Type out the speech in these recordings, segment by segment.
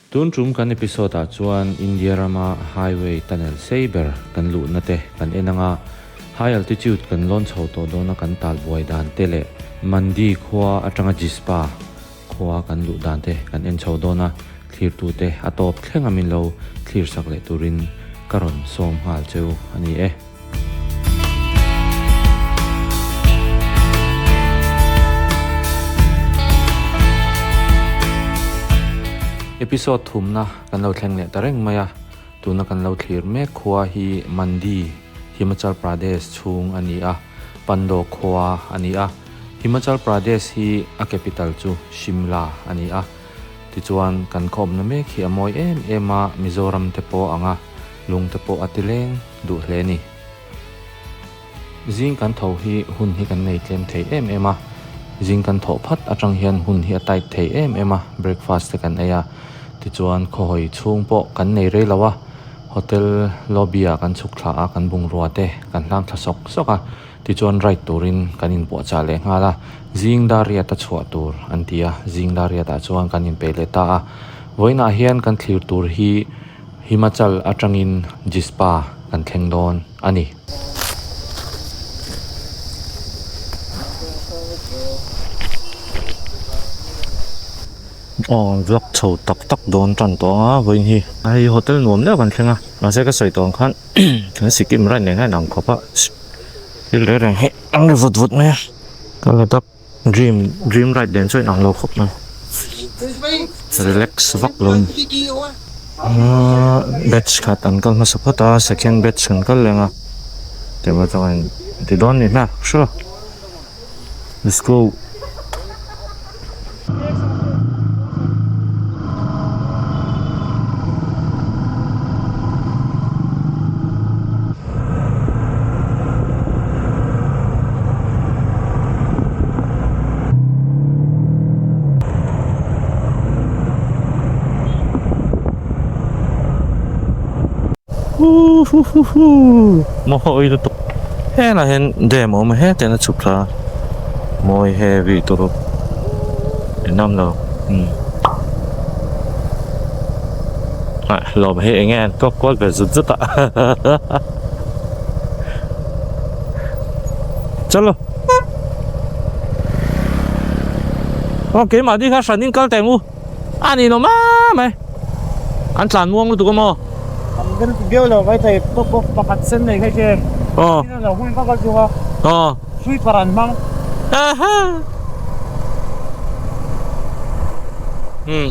Tun tum kan episode ah chuan India rama highway tunnel sei ber kan luhna te kan en anga high altitude kan lawn chho tawh dawna kan talbuai dan te leh Mandi khua atanga Jispa khua kan luh dan te kan en chho dawn a, thlirtute a tawp thleng a min lo thlir sak leh turin ka rawn sawm nghal cheu a ni e. Episode thumna kan lo thleng leh ta reng mai a, tuna kan lo thlir mek khua hi Mandi, Himachal Pradesh chhung a ni a, Pando khua a ni a. Himachal Pradesh hi a capital chu Shimla a ni a, tichuan kan khaw awmna mek hi a mawi em em a, Mizoram te pawh ang a, lung te pawh a ti leng duh hle ni. Zing kan tho hi hun hi kan nei tlem thei em em a, zing kan thawh phat atang hian hun hi a tight thei em em a, breakfast te kan ei a, tichuan khawhawi chhung pawh kan nei rei lo a, hotel lobby ah kan chhuk thla a, kan bungrua te kan hlang thla sawk sawk a, tichuan ride turin kan inpuahchah leh nghal a, zing dar riat a chhuah tur an ti a, zing dar riat ah chuan kan inpeih leh ta a, vawiinah hian kan thlir tur hi. Himachal atangin Jispa kan thleng dawn a ni. Aw vlog chho tak tak dawn tan tawh a vawiin hi hei hotel nuam deuh kan thleng a mahse ka sawi tawh ang khan kan Sikkim ride nen khan a inang khawp a thil reng reng hi an ri vut vut mai a ka la dap. Dream dream ride nen chuan inang lo khawp mai relax vak lo a ni ahh batch khat an kal hmasa phawt a second batch an kal leng a tih chuan ti dawn a ni hna sure let's go. Mawi lutuk helaiah hian dam a awm a hetah hian a chhuk thla a mawi heavy turu ninawm lo hlawm hi eng nge an kawp kual ve zut zut a. Chalo. Aw keimahni kha hran in kal teh ang u. A ni lo mai mai. An tlan muang lutuk a maw? An vel viau lo mai thei pawp pawp pakhat sen nei kha che. Aw. Tin a lo hun vak a chu a. Aw. Sweeper an hmang. Aha. Hmm.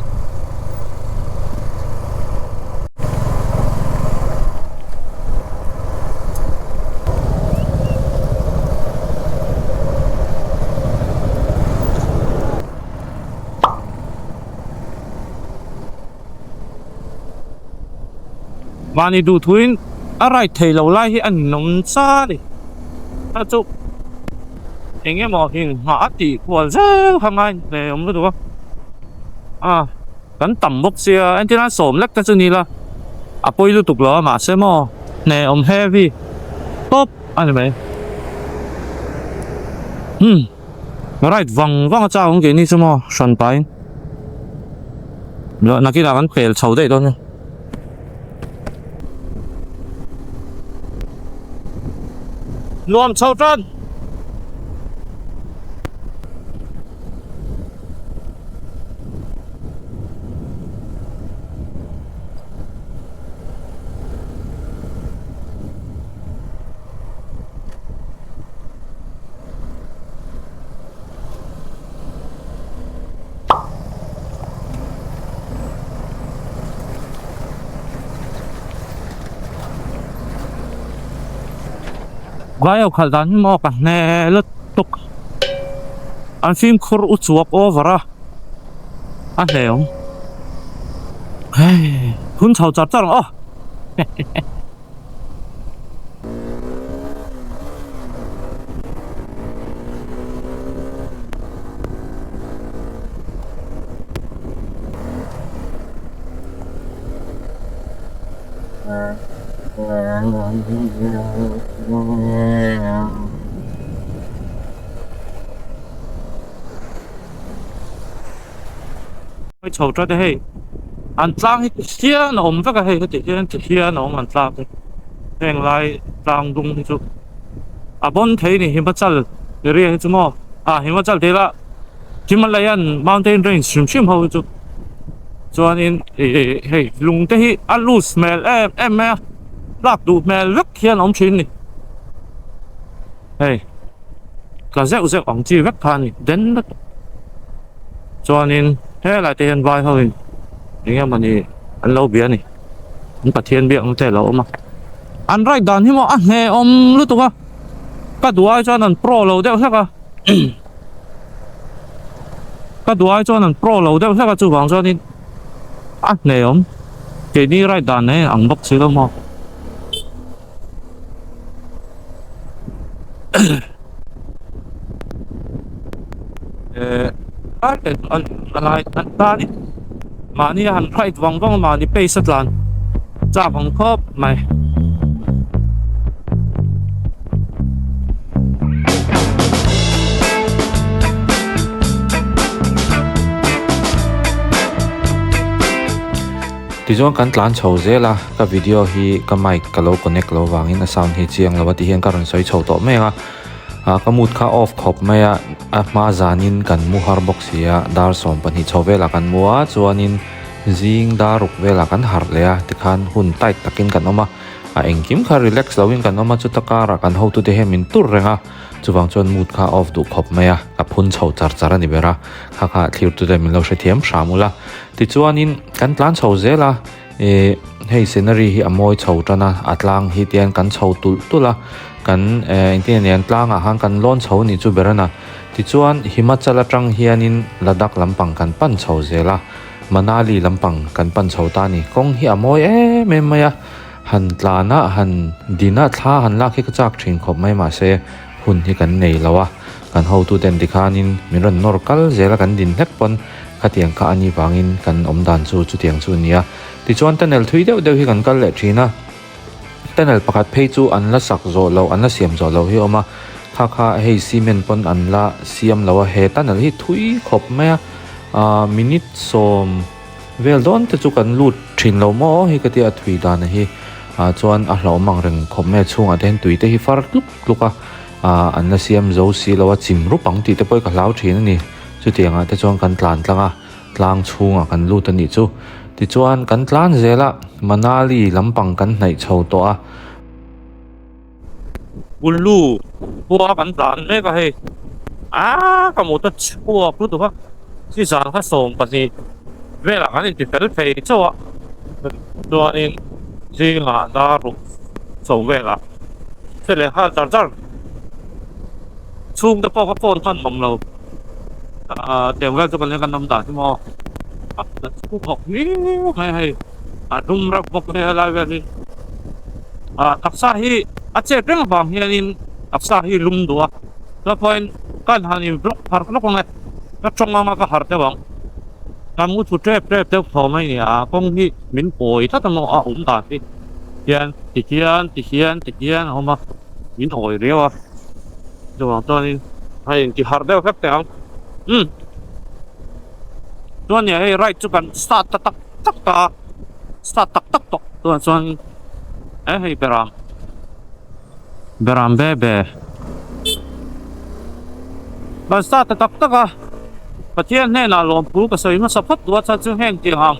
Mahni duh thuin a ride thei lo lai hi a ninawm sa a ni. A chu eng emaw inghah a tih kual zel kha ngai hle awm lutuk a. A. Kan tam bawk sia entirna sawm lek te chu ni la a pawi lutuk lo a mahse maw hne awm heavy tawp a ni mai hmm right vang vang a chak ang keini chu maw hran pahin nakinah kan pel chho daih dawn a ni. Nuam chho tan. Vai ho khalh dan hi maw ka hne lutuk an fimkhur u chuak over a a hleuh hei hun chho char char ang aw. Chho tlat a hei. An tlang hi ti hian a awm vek a hei heti hian ti hian a awm an tlang hi heng lai tlang dung hi chu a bawn thei a ni Himachal area hi chu maw ah Himachal tih lah Himalayan mountain range hrim hrim ho hi chu chuanin ih hei lung te hi a loose hmel em em mai a tlak duh hmel vek hian a awm thin a ni hei tla zeuh zeuh ang chi vek kha a ni den vek chuanin helai te hian vai ho in eng emawni an lo bia a ni an pathian biak na te a lo awm a an ride dan hi maw a hnehawm lutuk a ka duh ai chuan an pro lo deuh hlek a ka duh ai chuan an pro lo deuh hlek a chuvang chuanin a hnehawm keini ride dan hi ang bawk si lo maw. Mahni a han ride vang vang a mahni pace a tlan chak ang khawp mai. Tichuan kan tlan chho zel a, ka video hi ka mic ka lo connect lo vangin a sound hi chiang lo a ti hian ka rawn sawi chho tawh mai ang a, ah ka mood kha off khawp mai a, a hma zanin kan mu har bawk si a, dar 12 chho velah kan mu a, chuanin zing dar ruk velah kan harh leh a, tikhan hun tight takin kan awm a, a engkim kha relax loin kan awm a, chuta karah kan hotute hian min tur reng a, chuvang chuan mood kha off duh khawp mai a, ka phun chho char char a ni ber a, kha kha thlirtute min lo hrethiam hram ula. Tichuanin kan tlan chho zel a, ih hei scenery hi a mawi chho tan a, a tlang hi tian kan chho tulh tulh a, kan eh engtin nge ni an tlangah khan kan lawn chho anih chu ber a na. Tichuan Himachal atang hianin Ladakh lampang kan pan chho zel a, Manali lampang kan pan chho ta a ni. Kawng hi a mawi em em mai a, han tlan a, han din a, thla han lak hi ka chak thin khawp mai mahse hun hi kan nei lo a, kan hotuten tikhanin min rawn nawr kal zel a kan din hlek pawn Khatiang kha a ni vangin kan awm dan chu chutiang chu a ni a. Tichuan tunnel thui deuh deuh hi kan kal leh thin a. Tunnel pakhat phei chu an la sak zawh loh, an la siam zawh loh hi a awm a. Kha kha hei cement pawn an la siam lo a, he tunnel hi thui khawp mai a. Aaa minute sawm vel dawn te chu kan lut thin lo maw hi ka tia a thui dan a hi. Ah chuan a hlauhawm ang reng khawp mai a chhungah te hian tui te hi far tluk tluk a. Aaa an la siam zo si lo a, chim rup ang tih te pawh hi ka hlau thin a ni. Chutiangah te chuan kan tlan tlang a, tlang chhungah kan lut a nih chu. Tichuan kan tlan zel a, Manali lampang kan hnaih chho tawh a. Kullu khua kan tlan mek a hei, aaa ka mut a chhuak lutuk a, chi zan kha 12 velah kan inti fel thei chauh a, chuanin zingah dar ruk chho velah che leh nghal char char. Chhungte pawh ka phone hman awm lo ah tiang vel chu kan kan awm dan hi maw a chhuk miau mai hei a dum reuh bawk mai helai vel hi ah taksa hi a chet reng avang hianin taksa hi lum duh a chuan pawhin ka han in vlog harh lawk ang e ka tawng anga ka harh deuh ang ka mu thu tep tep deuh thaw mai a ni a kawng hi min kawi tlat a maw a awm dan hi hian tihian tihian tihian a awm a. Min awi riau a, chuvang chuanin a inti harh deuh hlek teh ang. Umm chuan nia hei ride chu kan start ta tak tak ta a, start tak tak tawh tunah chuan e hei beram beram be be kan start ta tak tak a, Pathian hnenah lawmthu ka sawi hmasa phawt duh a chuan chu heng tih ang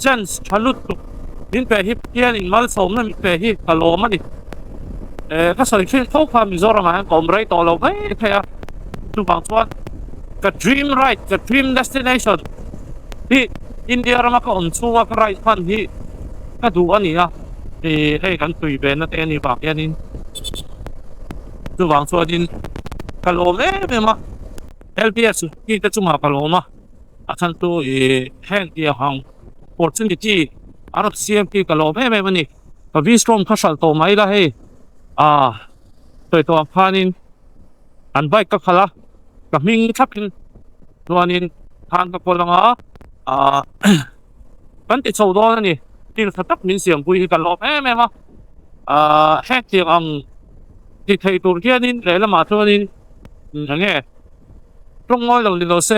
chance tha lutuk. Min pe hi Pathian in malsawmna min pe hi ka lawm a ni. Eh ka sawi thin tho kha Mizoram ah hian ka awm rei tawh lo mai thei a, chuvang chuan ka dream ride, ka dream destination hi India rama ka awm chhunga ka ride hman hi ka duh a ni a, ih hei kan tui ve na te a nih vang hianin chuvang chuanin ka lawm em em a, LPS te chungah ka lawm a, a chhan chu ih heng tiang ang. Opportunity a rawn siam hi ka lawm em em a ni. Ka V-Strom kha hralh tawh mai la hei. Aaa sawi tawh ang khanin an bike ka khalh a, ka hming thlapin chuanin khan ka kawl anga aaa kan ti chho dawn a ni. Thil tha tak min siampui hi ka lawm em em a. Aaa hetiang ang ti thei tur hianin lehlamah chuanin eng nge tawng ngawi lo ni lo se.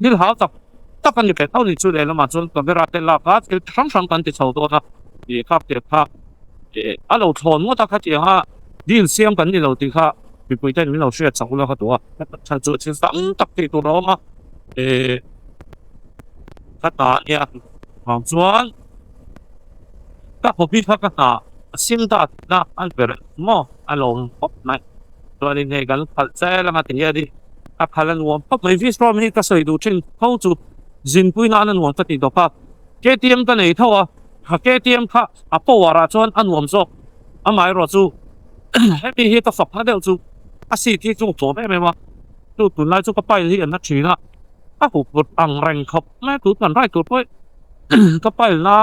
Thil hau tak tak a ni ve tho ni chu lehlamah chuan camera te lak a thil hrang hrang kan ti chho dawn a tih kha pian kha eh a lo thlawn ngawt a khatiang a deal siam kan ni lo tih kha mipui ten min lo hriat chak ula ka duh a chhan chu thil tam tak tih tur a awm a eh ka ta nia vang chuan ka hobby kha ka hna a sim ta na a ber maw a lawm khawp mai chuanin hei kan khalh zel anga ti hian a khalh a nuam khawp mai Vistrom hi ka sawi duh thin tho chu zinpui nan a nuam ka tih tawp a KTM ka nei tho a KTM kha a power ah chuan a nuam zawk amaherawh chu hemi hi ka fak hma deuh chu a seat hi chu a tlawm em em a chu tunlai chu ka pile hi an la thin a a hup vut ang reng khawp mai a tun kan ride tur pawh ka pile na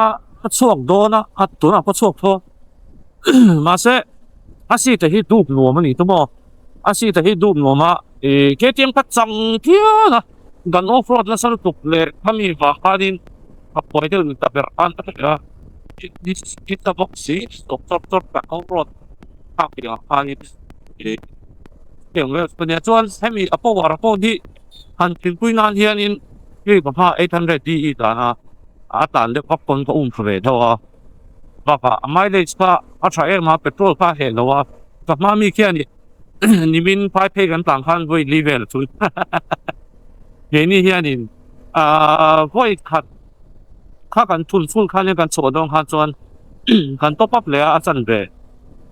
a chhuak dawn a a tunah pawh chhuak tho mahse a seat hi dup nuam a ni chu maw a seat hi dup nuam a ih KTM kha chang phian a kan off road nasa lutuk leh khami vang khanin a buai deuh ta ber khan ka hria a ta bawk si doctor chawt kan off road thlak tih ang khanin ih heng vel chu ania chuan hemi a power pawh hi han tlinpui nan hianin hei ka hma 800 DE dan a a tlan deuh vak pawn ka um thla ve deuh a bakah a mileage kha a tha em a petrol kha a heh lo a ka hma mi khian nimin phai phei kan tlan khan vawi li vel chu keini hianin ahh vawi khat kha kan thun chhun khan kan chhuah dawn khan chuan kan top up leh a a chanve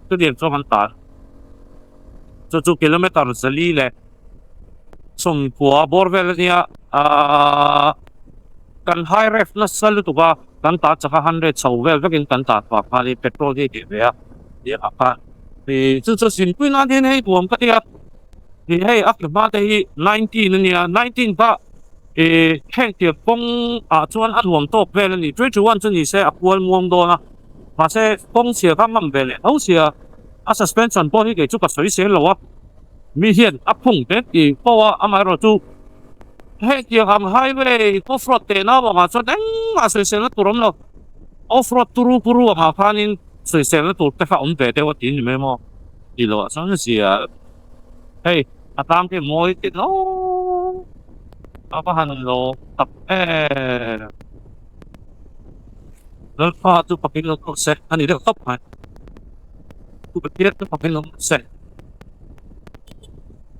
chutiang chuan kan tlan chu chu kilometer zali leh sawmkua bawr vel ania ahh kan high ref nasa lutuk a kan ta chak a hundred chho vel vekin kan ta chhuah khan hi petrol hi a tih ve a tih ah khan ih chu chu zinpui nan hian hei nuam ka ti a ih hei a hma te hi 19 ania 19 kha ih heng tir kawng ah chuan a nuam tawk vel a ni 21 chu ni se a kual muang dawn a mahse kawng chhia kha ngam ve leh tho sia a suspension pawh hi kei chu ka sawi sel lo a mi hian a phung te tih pawh a amaherawhchu Hetiang ang highway off road teh nau angah chuan engmah sawiselna tur awm lo. Off road turu puru angah khanin sawiselna tur te kha awm ve deuh a ti ni mai maw? Tih loh ah chuan zia hei a tlang khi mawi ti lo a va han lo tak em. Lalpa chu pakin lo tawh se a ni deuh tawp mai. Chu Pathian chu pakin lo tawh se.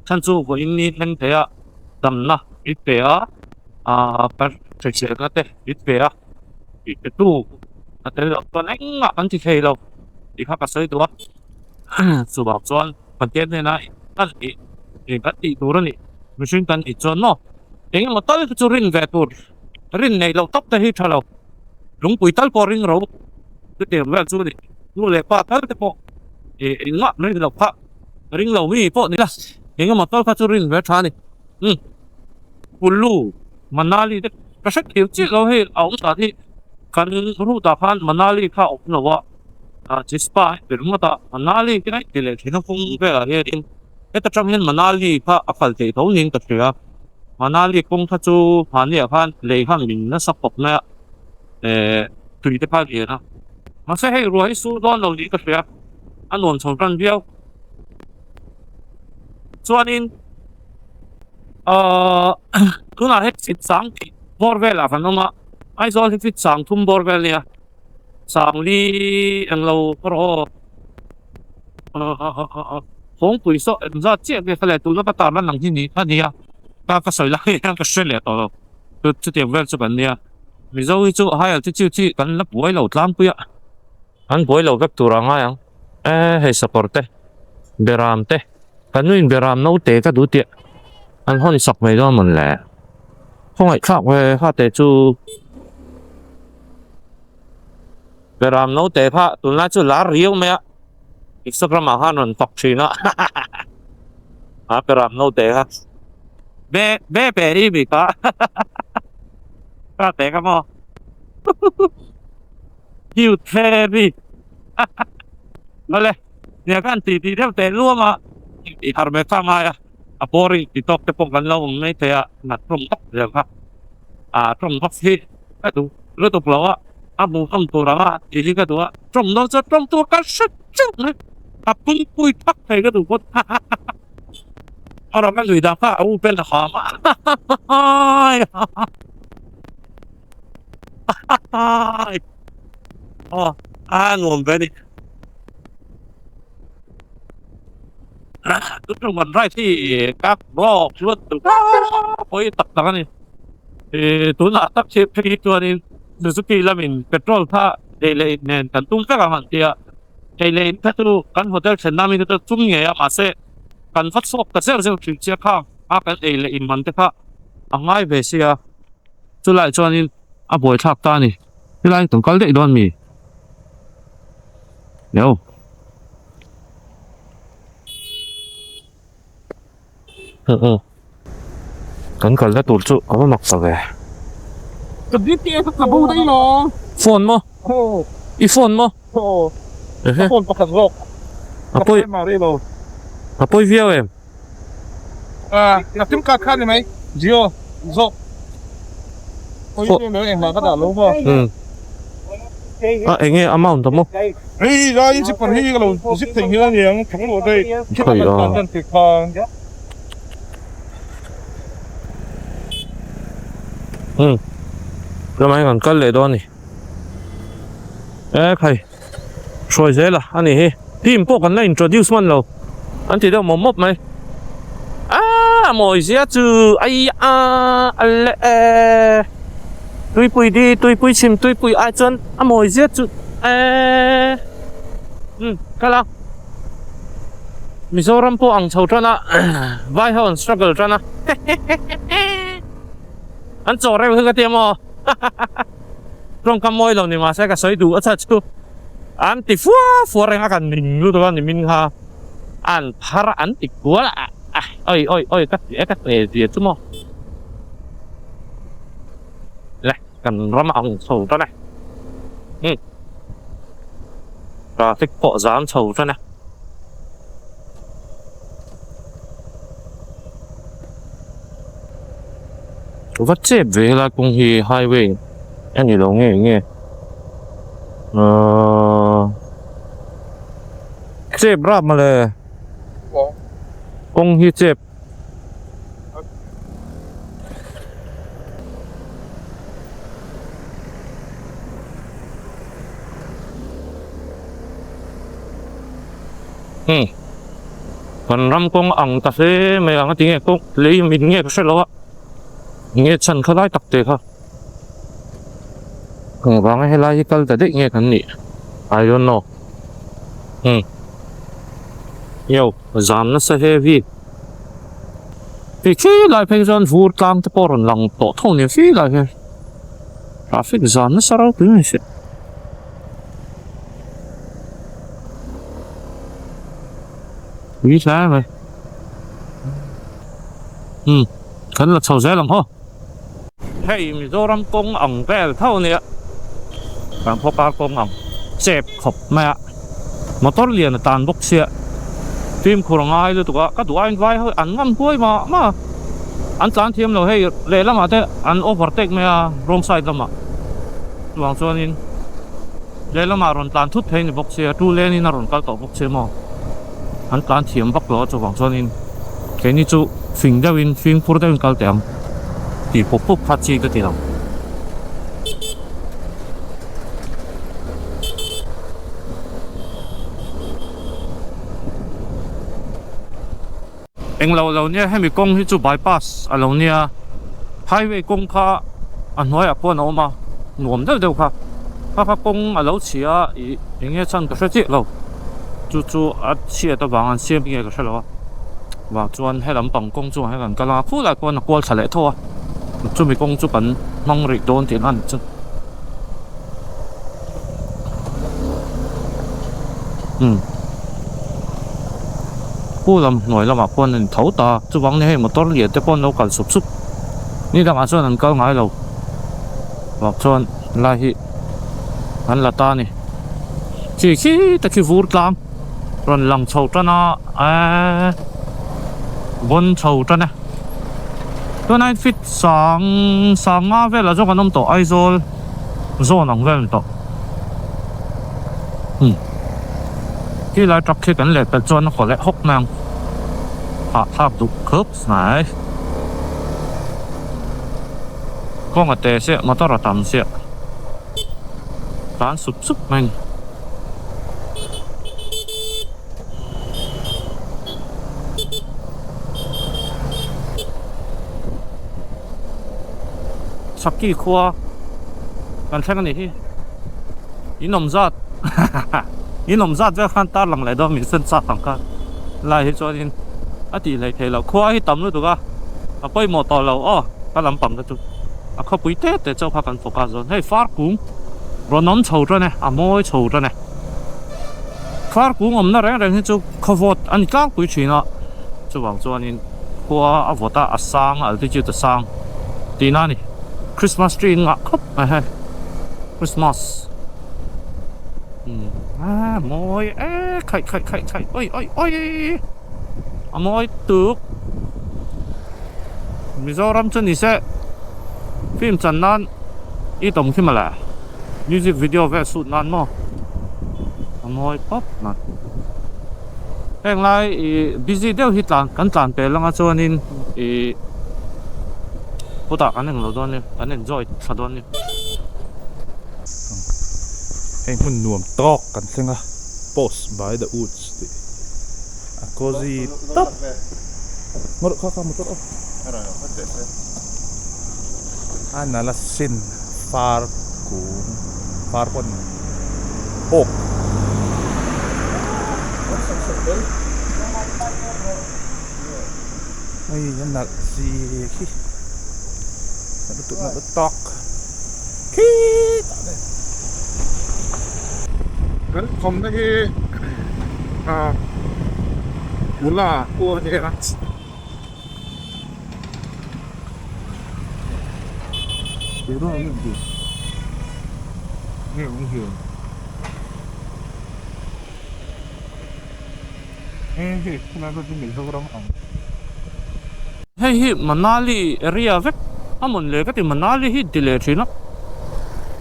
Chhan chu vawiin ni thleng thei a damna i pe a aaa kan hriselna te i pe a tih te tu a tel loh chuan engmah kan ti thei lo tih kha ka sawi duh a chuvang chuan Pathian hnena kan tih eng kan tih tur a ni mihring kan tih chuan maw eng emaw tal te chu rin ve tur rin neih loh tawp te hi tha lo lungpui tal pawh ring ro chutiang vel chu a ni nu leh pa tal te pawh ih engmah rin loh kha. Ring lo mi pawh ni la, eng emaw tal kha chu rin ve tha a ni. Umm Kullu, Manali te ka hre thiam chiah lo hei a awm dan hi kan route ah khan Manali kha a awm lo a, ah Jispa a ber ngawt a, Manali te daih ti leh thin a kawng velah hianin heta tang hian Manali kha a kal theih tho niin ka hria. Manali kawng kha chu hmahniah khan lei khan min nasa khawp mai a, eh tui te kha a lian a, mahse hei ruah hi sur dawn lo niin ka hria. A nuam chho tan viau chuanin ahh tunah hian fit sang tih bawr velah kan awm a Aizawl hi fit sang thum bawr vel ania sangli englo erawh aw kawngpui saw engzat chiah nge ka leh tuna ka tarlan ang hi ni a nia ka ka sawi lai hian ka hre leh tawh lo chutiang vel chu kan nia Mizo hi chu high altitude hi kan la buai lo tlangpui a. An buai lo vek tur a ngai ang. E hei sakawr te, beram te, kan nuin beram naute ka duh tih an hawn sak mai dawn mawn le. Khawngaih thlak ve kha te chu beram naute kha tunlai chu lar riau mai a, Instagram ah khan rawn fak thin a a beram naute kha be be pe hi mi kha kha te kha maw. Cute heavy Mawle nia khan ti ti deuh teh luam a i har ve kha ngai a a boring ti tawk te pawh kan lo awm mai thei a nat tawng vak zel kha a tawng vak hi ka duh lutuk lo a a hmuhnawm tur ang a tih hi ka duh a tawng dawn chuan tawng tur ka hre teuh mai a pungpui thak thei ka duh bawk a rawn a lui dan kha a u pen a ham a. Aw a nuam ve a ni. Tun ride hi ka vlog luat duh pawi tak tak a ni. Ih tunah tak hi phei hi chuanin Suzuki lamin petrol kha ei leh in nen kan tum vek ang an ti a, ei leh in kha chu kan hotel thlenna mi te chu tum ngei a mahse kan va chhuak ta zeuh zeuh thin sia khang a kan ei leh in man te kha a ngai ve sia chulai chuanin a buaithlak ta a ni. Helai kan kal daih dawn mi? Yo. Kan kalna tur chu a va mak ta ve. Ka DPA kha ka bo daih lo. Phone maw? I phone maw? Aw. Ka phone pakhat zawk. A pawi. A pawi viau em? Ah, ka sim card kha ni mai. Jio zawk. Pawi viau lo engmah ka dah lo maw? A enge amount a maw? Hei lai zipper hi ka lo zip theih nghil a niang thang luah daih. Khawi a. Ramah hian kan kal leh dawn a ni. E khai hruai zel a ani hi team pawh kan la introduce hman lo an ti deuh mawp mawp mai aaa mawi zia chu ai a a le e tuipui di tuipui chhim tuipui ai chuan a mawi zia chu eee umm kal a Mizoram pawh ang chho tan a vai ho an struggle tan a an chaw reuh hi ka ti a maw tawngkam mawi lo ni mahse ka sawi duh a chhan chu an ti fua fua reng a kan ning lutuk a nimin kha an phar an ti kual a oi oi oi ka ti ka hne zia chu maw le kan ram ang chho tan e umm traffic pawh zam chho tan e. Va chep ve helai kawng hi highway a ni lo nge nge ahh chep rap mawle kawng hi chep. Hmm kan ram kawng ang ta hle mai ang a ti nge kawng lei min nge ka hre lo a nge chhan kha lai tak te kha engvanga helai hi kal ta daih nge kan nih I don't know hmm yo zam nasa heavy hei khi lai phei chuan vur tlang te pawh a rawn lang tawh tho nia khi lai hian traffic zam nasa ropui mai si. Ui hle mai umm kan la chho zel ang aw hei Mizoram kawng ang vel tho ania kan khawkar kawng ang chep khawp mai a motor lian a tan bawk sia fimkhur a ngai lutuk a ka duh aiin vai ho an ngam huai mah mah a an tlan thiam lo hei lehlamah te an overtake mai a wrong side lamah chuvang chuanin. Lehlamah rawn tlan thut thei ni bawk sia, two lane in a rawn kal tawh bawk sia maw? An tlan thiam vak lo a chuvang chuanin keini chu fing deuhin fimkhur deuhin kal teh ang tih pup pup kha chi ka ti lo. Englo lo nia hemi kawng hi chu bypass a lo nia highway kawng kha a hnuaiah khuan a awm a nuam deuh deuh kha kha kha kawng a lo chhia a ih eng nge chhan ka hre chiah lo chu chu a chhiat avang an siam nge ka hre lo a vang chuan he lampang kawng chu ah hian kan kal a khulai khuan a kual thla leh tho a chumi kawng chu kan hmang rih dawn tih a ni chu umm. Pu lam hnuai lamah pawh an intho ta a, chuvang ni hei motor lian te pawh an lo kal sup sup ni dangah chuan an kal ngai lo vang chuan lai hi an la ta a ni khi khi te khi vur tlang rawn lang chho tan a eee vawn chho tan e tunah hian fit sang sanga velah zawk an awm tawh Aizawl zawn ang vel a ni tawh umm. Khi lai truck khi kan leh pelh chuan a kaw leh hawk mai ang hahthlak duh khawp mai kawng a te chiah motor a tam chiah. Tlan sup sup mai a ni. Chaki khua kan thleng a nih hi. In awm zat in awm zat vel khan tar lang leh dawn min sen chak ang kha lai hi chuanin a tih hleih theih loh khua hi tam lutuk a a pawimawh tawh lo aw ka lampang te chu a khawpui te te chauh kha kan focus dawn hei far kung rawn awm chho tan e a mawi chho tan e far kung awmna reng reng hi chu khaw vawt a ni tlangpui thin a chuvang chuanin khua a vawt a a sang a altitude a sang tihna a ni Christmas tree in ngah khawp mai hei. Christmas a mawi e khaih khaih khaih khaih oi oi oi a mawi tuk Mizoram chu ni se film chan nan i tawm khi mawle music video vel shoot nan maw a mawi pawp mai heng lai ih busy deuh hi tlan kan tlan pel anga chuanin ih khutah kan englo dawn a ni kan enjoy tha dawn a ni. Hei hmun nuam tawk kan thleng a post by the woods tih a cozy tawp ngawt kha kha motor aw a nala sin far kung far pawn oak hei a nalh si khi lutuk nalh lutuk tawk khitah te kan thawmna hi ah ula kua a ni a. Hei hi Manali area vek a mawn le ka ti Manali hi ti leh thin a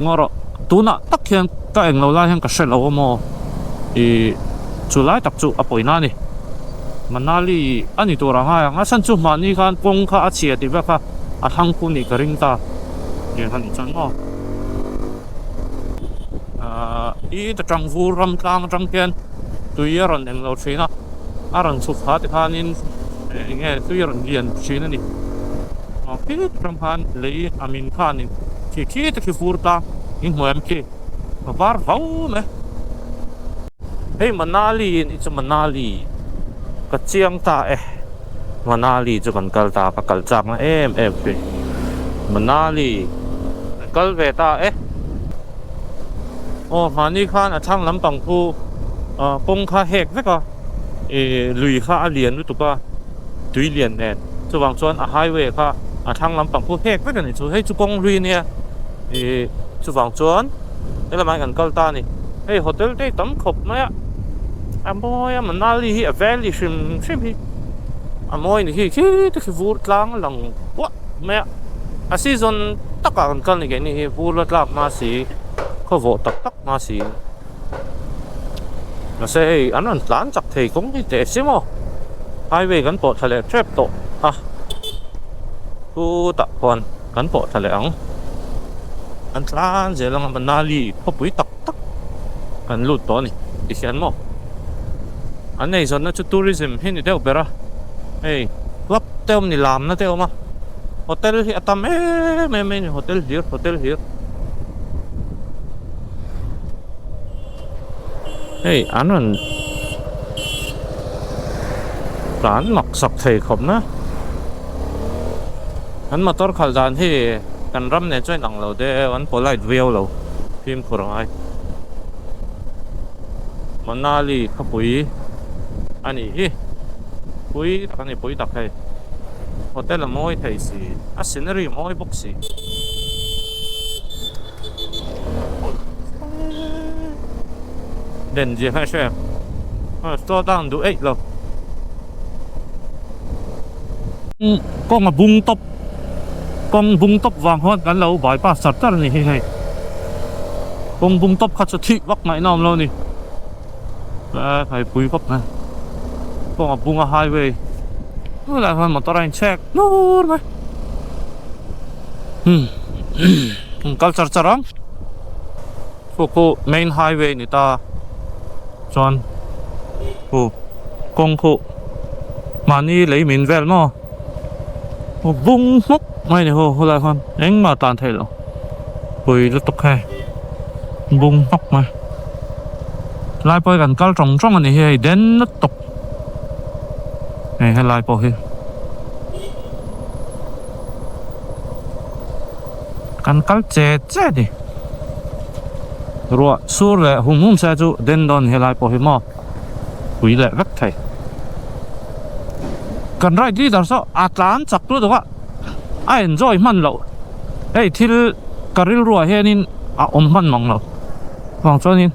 ngaw rawh tunah tak hian ka englo lai hian ka hre lo a maw ih chu lai tak chu a pawina a ni Manali a ni tur ang a ang a chhan chu mahni khan kawng kha a chhia tih vek a a thlang khu nih ka ring ta eng a nih chuan maw ahh i ta tang vur ram tlang atang khian. Tui a rawn eng lo thin a, a rawn chhuk phah tikhanin eng nge tui a rawn lian thin a ni. Aw khit ram khan lei a min khanin khi khi te khi vur ta in hmu em khi a var vau mai. Hei Manali a nih chu Manali ka chiang ta e Manali chu kan kal ta ka kal chak na em em thin Manali kan kal ve ta e. Aw mahni khan a thlang lampang khu ah kawng kha hek vek a ih lui kha a lian lutuk a tui lian nen chuvang chuan a highway kha a thlang lampang khu hek vek a ni chu hei chu kawng hlui ania ih chuvang chuan helamah hian kan kal ta a ni hei hotel te hi tam khawp mai a a mawi a Manali hi a valley hrim hrim hi a mawi a ni khi khi te khi vur tlang a lang puah mai a a season takah kan kal ni keini hi vur la tlak hma si khaw vawh tak tak hma si mahse hei an rawn tlan chak thei kawng hi teh si maw highway kan pawh thla leh tep tawh a chutah khuan kan pawh thla leh ang an tlan zel anga Manali khawpui tak tak kan lut tawh a ni tihian maw an eizawnna chu tourism hi ni deuh ber a hei club te awm ni lamna te awm a hotel hi a tam em em mai a ni hotel hlir hotel hlir hei an rawn tlan mak sak thei khawp na an motor khalh dan hi kan ram nen chuan inang lo deuh an polite viau lo fimkhur a ngai Manali khawpui a nih hi pui tak a ni pui tak hei hotel a mawi thei si a scenery a mawi bawk si. Den zia kha i hre em slow down duh eih lo kawng a bung tawp kawng bung tawp vang khawn kan lo bypass char char a ni hi hei kawng bung tawp kha chu thih vak ngaihna awm lo a ni hei pui khawp mai kawng a bung a highway helai hian motor a inchhek hnur mai. Umm kal char char ang. Khu khu main highway ni ta chuan khu kawng khu mahni lei min vel maw bung hmuk mai ni hu helai khan engmah tan theih loh pui lutuk hei bung hmuk mai lai pawh hi kan kal tawng tawng a ni hi hei den lutuk hei helai pawh hi. Kan kal che che a ni. Ruah sur leh hum hum se chu den dawn helai pawh hi maw pui leh vek thei. Kan ride leader saw a tlan chak lutuk a, a enjoy hman loh. Hei thil ka rilruah hianin a awm hman mang lo. Vang chuanin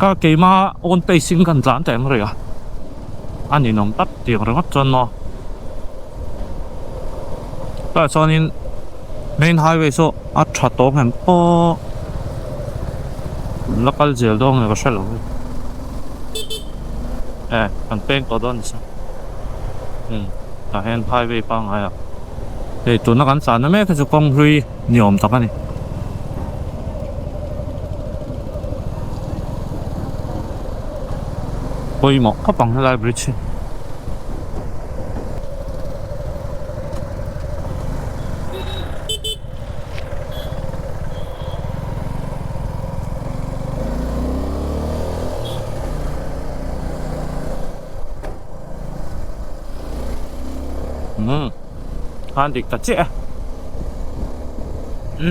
ka keima own pace in kan tlan teh ang rih a, a ninawm tak tiang ringawt chuan maw. Tah chuanin main highway saw a tha tawng em pawh la kal zel dawn nge ka hre lo e kan peng tawh dawn nisa um tah hian highway pangngai ah hei tuna kan tlan na mek hi chu kawng hlui ni awm tak a ni. Pawimawh khawp ang helai bridge hi. Umm khan dik ta chiah e.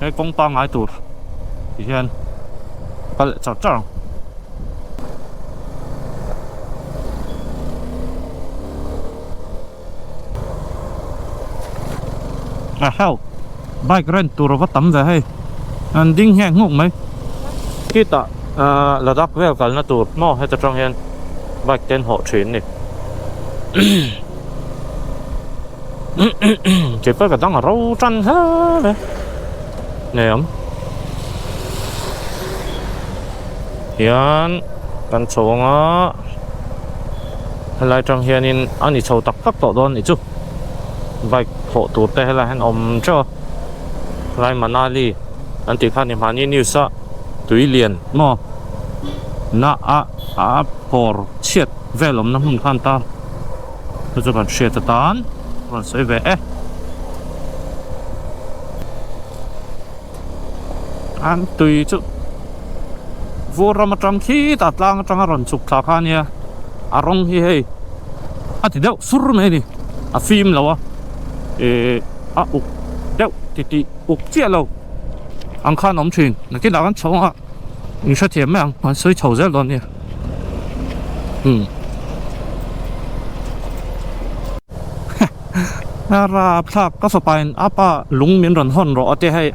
He kawng pangngai tur ti hian kal leh char char ang. A hau bike rent tur a va tam ve hei an ding nghek nghuk mai khitah ahh Ladakh vel kalna tur maw heta tang hian bike te an hawh thin a ni. Kei pawh ka dang a ro tan hle mai nei awm hian kan chho anga helai tang hianin a ni chho tak tak tawh dawn anih chu bike hawh tur te helai hian a awm teuh a helai Manali an tih kha ni mahni news a tui lian maw na a a pawr chhiat vel awmna hmun khan ta. Chu chu kan hriat atan rawn sawi ve e. An tui chu vur ram atang khitah tlang atanga rawn chhuk thla kha ania a rawng hi hei a ti deuh sur mai a ni a fim lo a ih a uk deuh titih uk chiah lo ang khan a awm thin nakinah kan chho ang a. In hrethiam mai ang an sawi chho zel dawn nia umm a rapthlak ka fapa in a pa lung min rawn hawn rawh a tia hei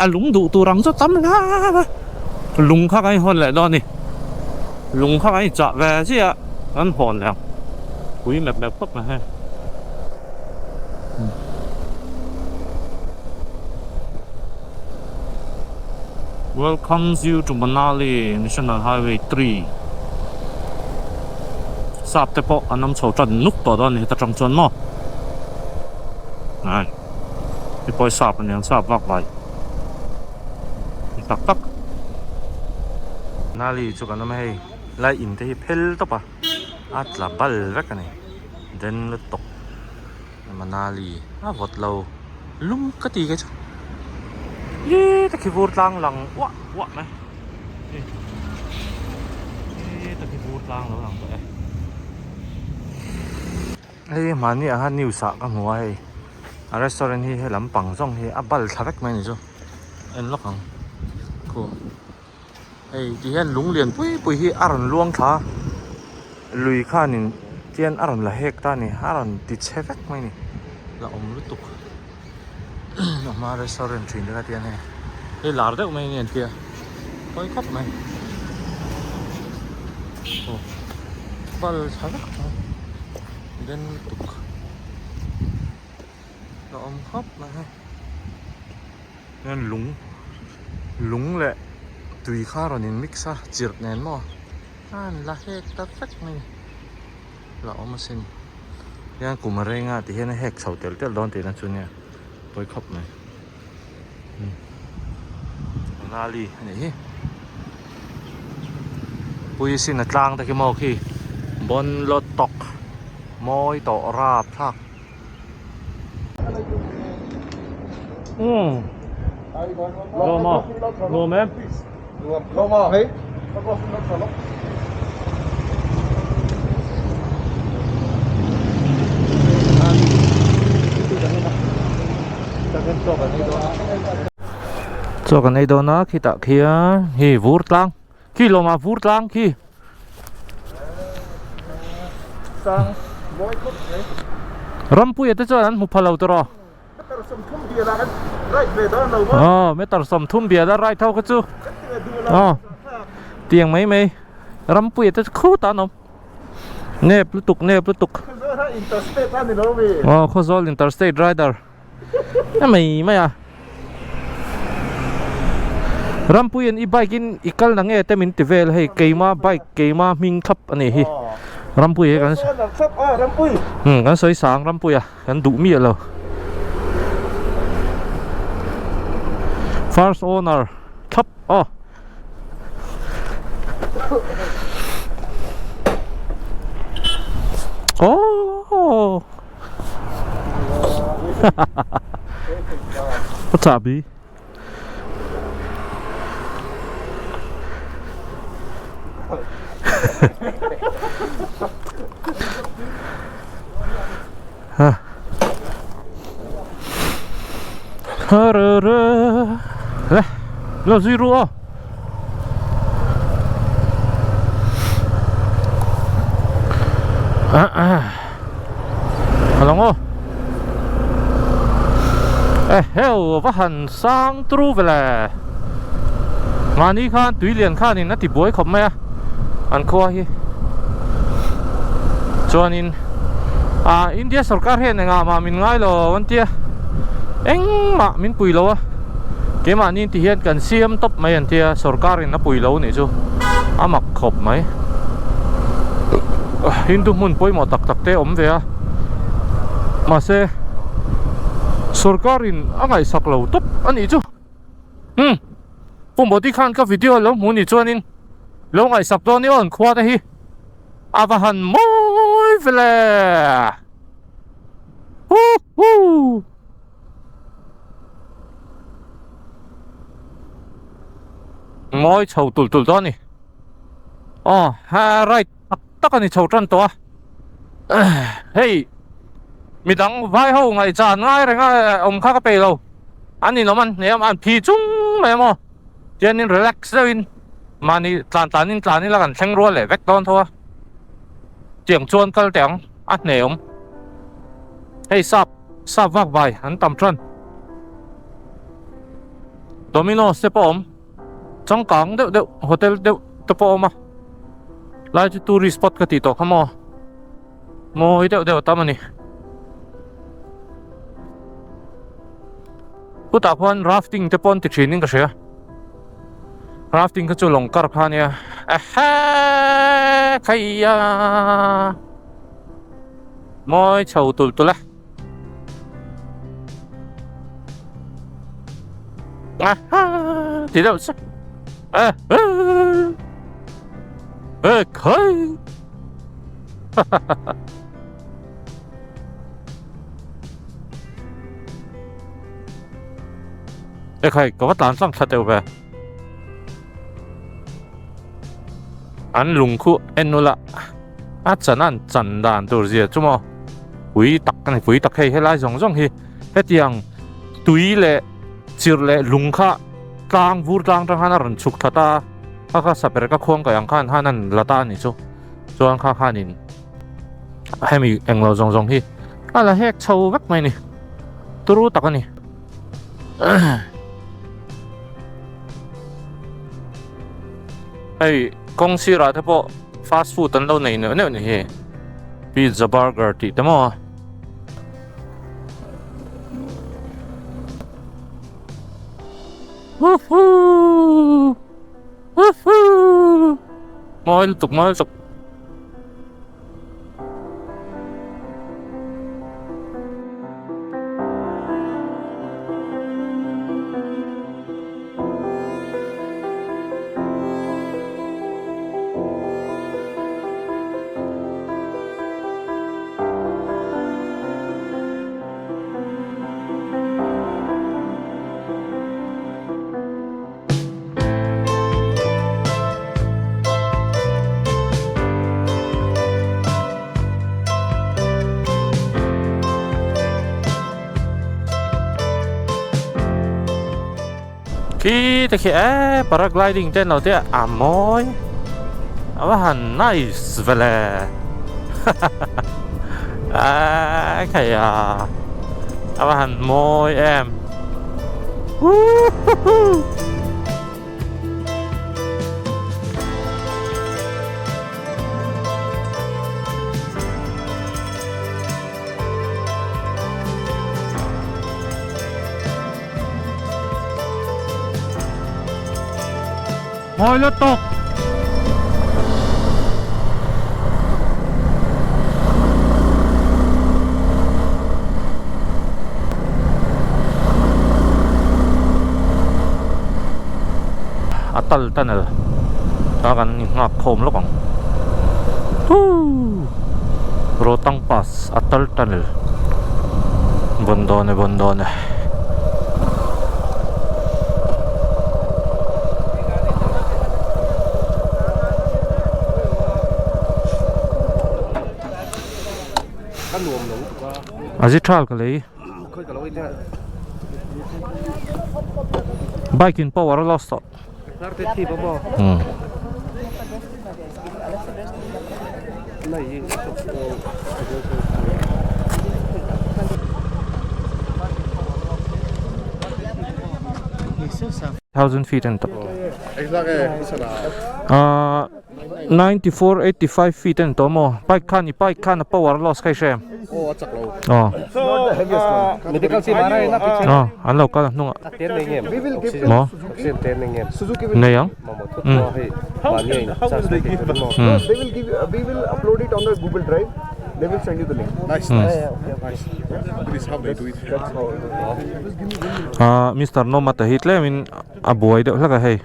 a lung duh tur ang chu tam hle a lung kha kan inhawn leh dawn a ni lung kha kan inchah ve chiah a kan hawn leh ang pui mep mep khawp mai hei. Welcomes you to Manali National Highway 3 Sap te pawh an awm chho tan nuk tawh dawn a ni heta tang chuan maw ai hei pawh hi sap a niang sap vak vai ni tak tak Manali chu kan awm a hei lai in te hi phel tawp a a tla bal vek a ni den lutuk. Manali a vawt lo lum ka ti kei chu ih ta khi vur tlang lang uah uah mai ih ta khi vur tlang lo lang tawh e hei mahni ah khan news ah ka hmu a hei a restaurant hi helam pang zawng hi a bal thla vek mai a ni chu en lawk ang khu hei ti hian lung lian pui pui hi a rawn luang thla a lui khanin tian a rawn la hek ta a ni a rawn ti chhe vek mai a ni la awm lutuk a hma restaurant thin te kha tian hei hei lar deuh mai a ni an tia pawi khawp mai aw bal tha vek mai den lutuk la awm khawp mai hei. Hian lung lung leh tui kha a rawn in mix a chirh nen maw a an la hek ta vek mai la awm asin hian kum a reng a ti hian a hek chho telh telh dawn tihna chu nia. Pawi khawp mai. Manali a nih hi. Pui sin a tlang te khi maw khi Bonlotawk mawi tawh rap thlak. Umm Lawm a lawm em. Chaw kan ei dawn a khitah khian hei vur tlang khi lawmah vur tlang khi. Rampuia te chuan an hmu pha lo tawh aw meter 30 bial a right ho kha chu aw tiang mai mai Rampuia te chu khutah an awm nep lutuk nep lutuk aw Khawzawl interstate rider. A mai mai a. Rampuiin i bike in i kal na nge te min ti vel hei keima bike keima hming thlap a nih hi. Rampui hi kan umm kan sawi sang Rampuia kan duh miah lo. First owner thlap aw. Aww. Ka chahbi. Ha. Le, lo zui ru aw. A lo ngaw eheu va han sang tru vele mahni khan tui lian khanin a ti buai khawp mai a an khua hi chuanin ah India sorkar hian engah mah min ngai lo an tia engmah min pui lo a keimahni ti hian kan siam tawp mai an tia sorkar in a pui lo nih chu a mak khawp mai Hindu hmun pawimawh tak tak te a awm ve a mahse sorkar in a ngaihsak lo tawp a nih chu umm Pu Modi khan ka video lo hmu ni chuanin lo ngaihsak dawn ni aw an khua te hi a va han mawi vele huhuu. Mawi chho tul tul dawn a ni aw ha right tak tak a ni chho tan tawh a hei midang vai ho ngaihchan ngai reng a awm kha ka pe lo an inawm an hne a an phi chung mai a maw tianin relax deuhin mahni tlan tlanin tlan ila kan thleng rual leh vek dawn tho a tiang chuan kal teh ang a hne awm hei sap. Sap vak vai an tam tan. Domino's te pawh a awm. Changkang deuh deuh hotel deuh te pawh a awm a. Lai chu tourist spot ka tih tawh kha maw. Mawi deuh deuh a tam a ni. Chutah khuan rafting te pawh an ti thin in ka hria. Rafting kha chu lawng kar kha a nia. Ehe khaia. Mawi chho tulh tulh a. Aha ti deuh sak. A e khai. E khai ka va tlan tlang thla teuh ve. An lung khu en ula. A chan an chan dan tur zia chu maw pui tak a ni pui tak hei helai zawng zawng hi hetiang tui leh chirh leh lung kha tlang vur tlang atang khan a rawn chhuk that a kha kha saper ka khuang kaih ang khan han an la ta a ni chu chuan kha khanin hemi englo zawng zawng hi a la hek chho vek mai a ni turu tak a ni. Hei kawng sirah te pawh fast food an lo nei neuh neuh ni hi pizza burger tih te maw. Woohoo woohoo mawi lutuk mawi lutuk. Khi te khi e paragliding te an lo tia a mawi a va han nice ve le a khai a a va han mawi em woohoo. Mawi lutuk. A tal tunnel ta kan nghak khawm lawk ang. Huu. Rohtang pass a tal tunnel bawn dawn e bawn dawn e. A zi thal ka lei bike in power a loss tawh. Thousand feet an tawh. Ah 9485 feet an tawh maw bike khan i bike khan a power loss kha i hre em? Aw. Aw an lo kal a hnungah. Maw? Nei ang. Aaa Mister Nomata hi tlemin a buai deuh hlek a hei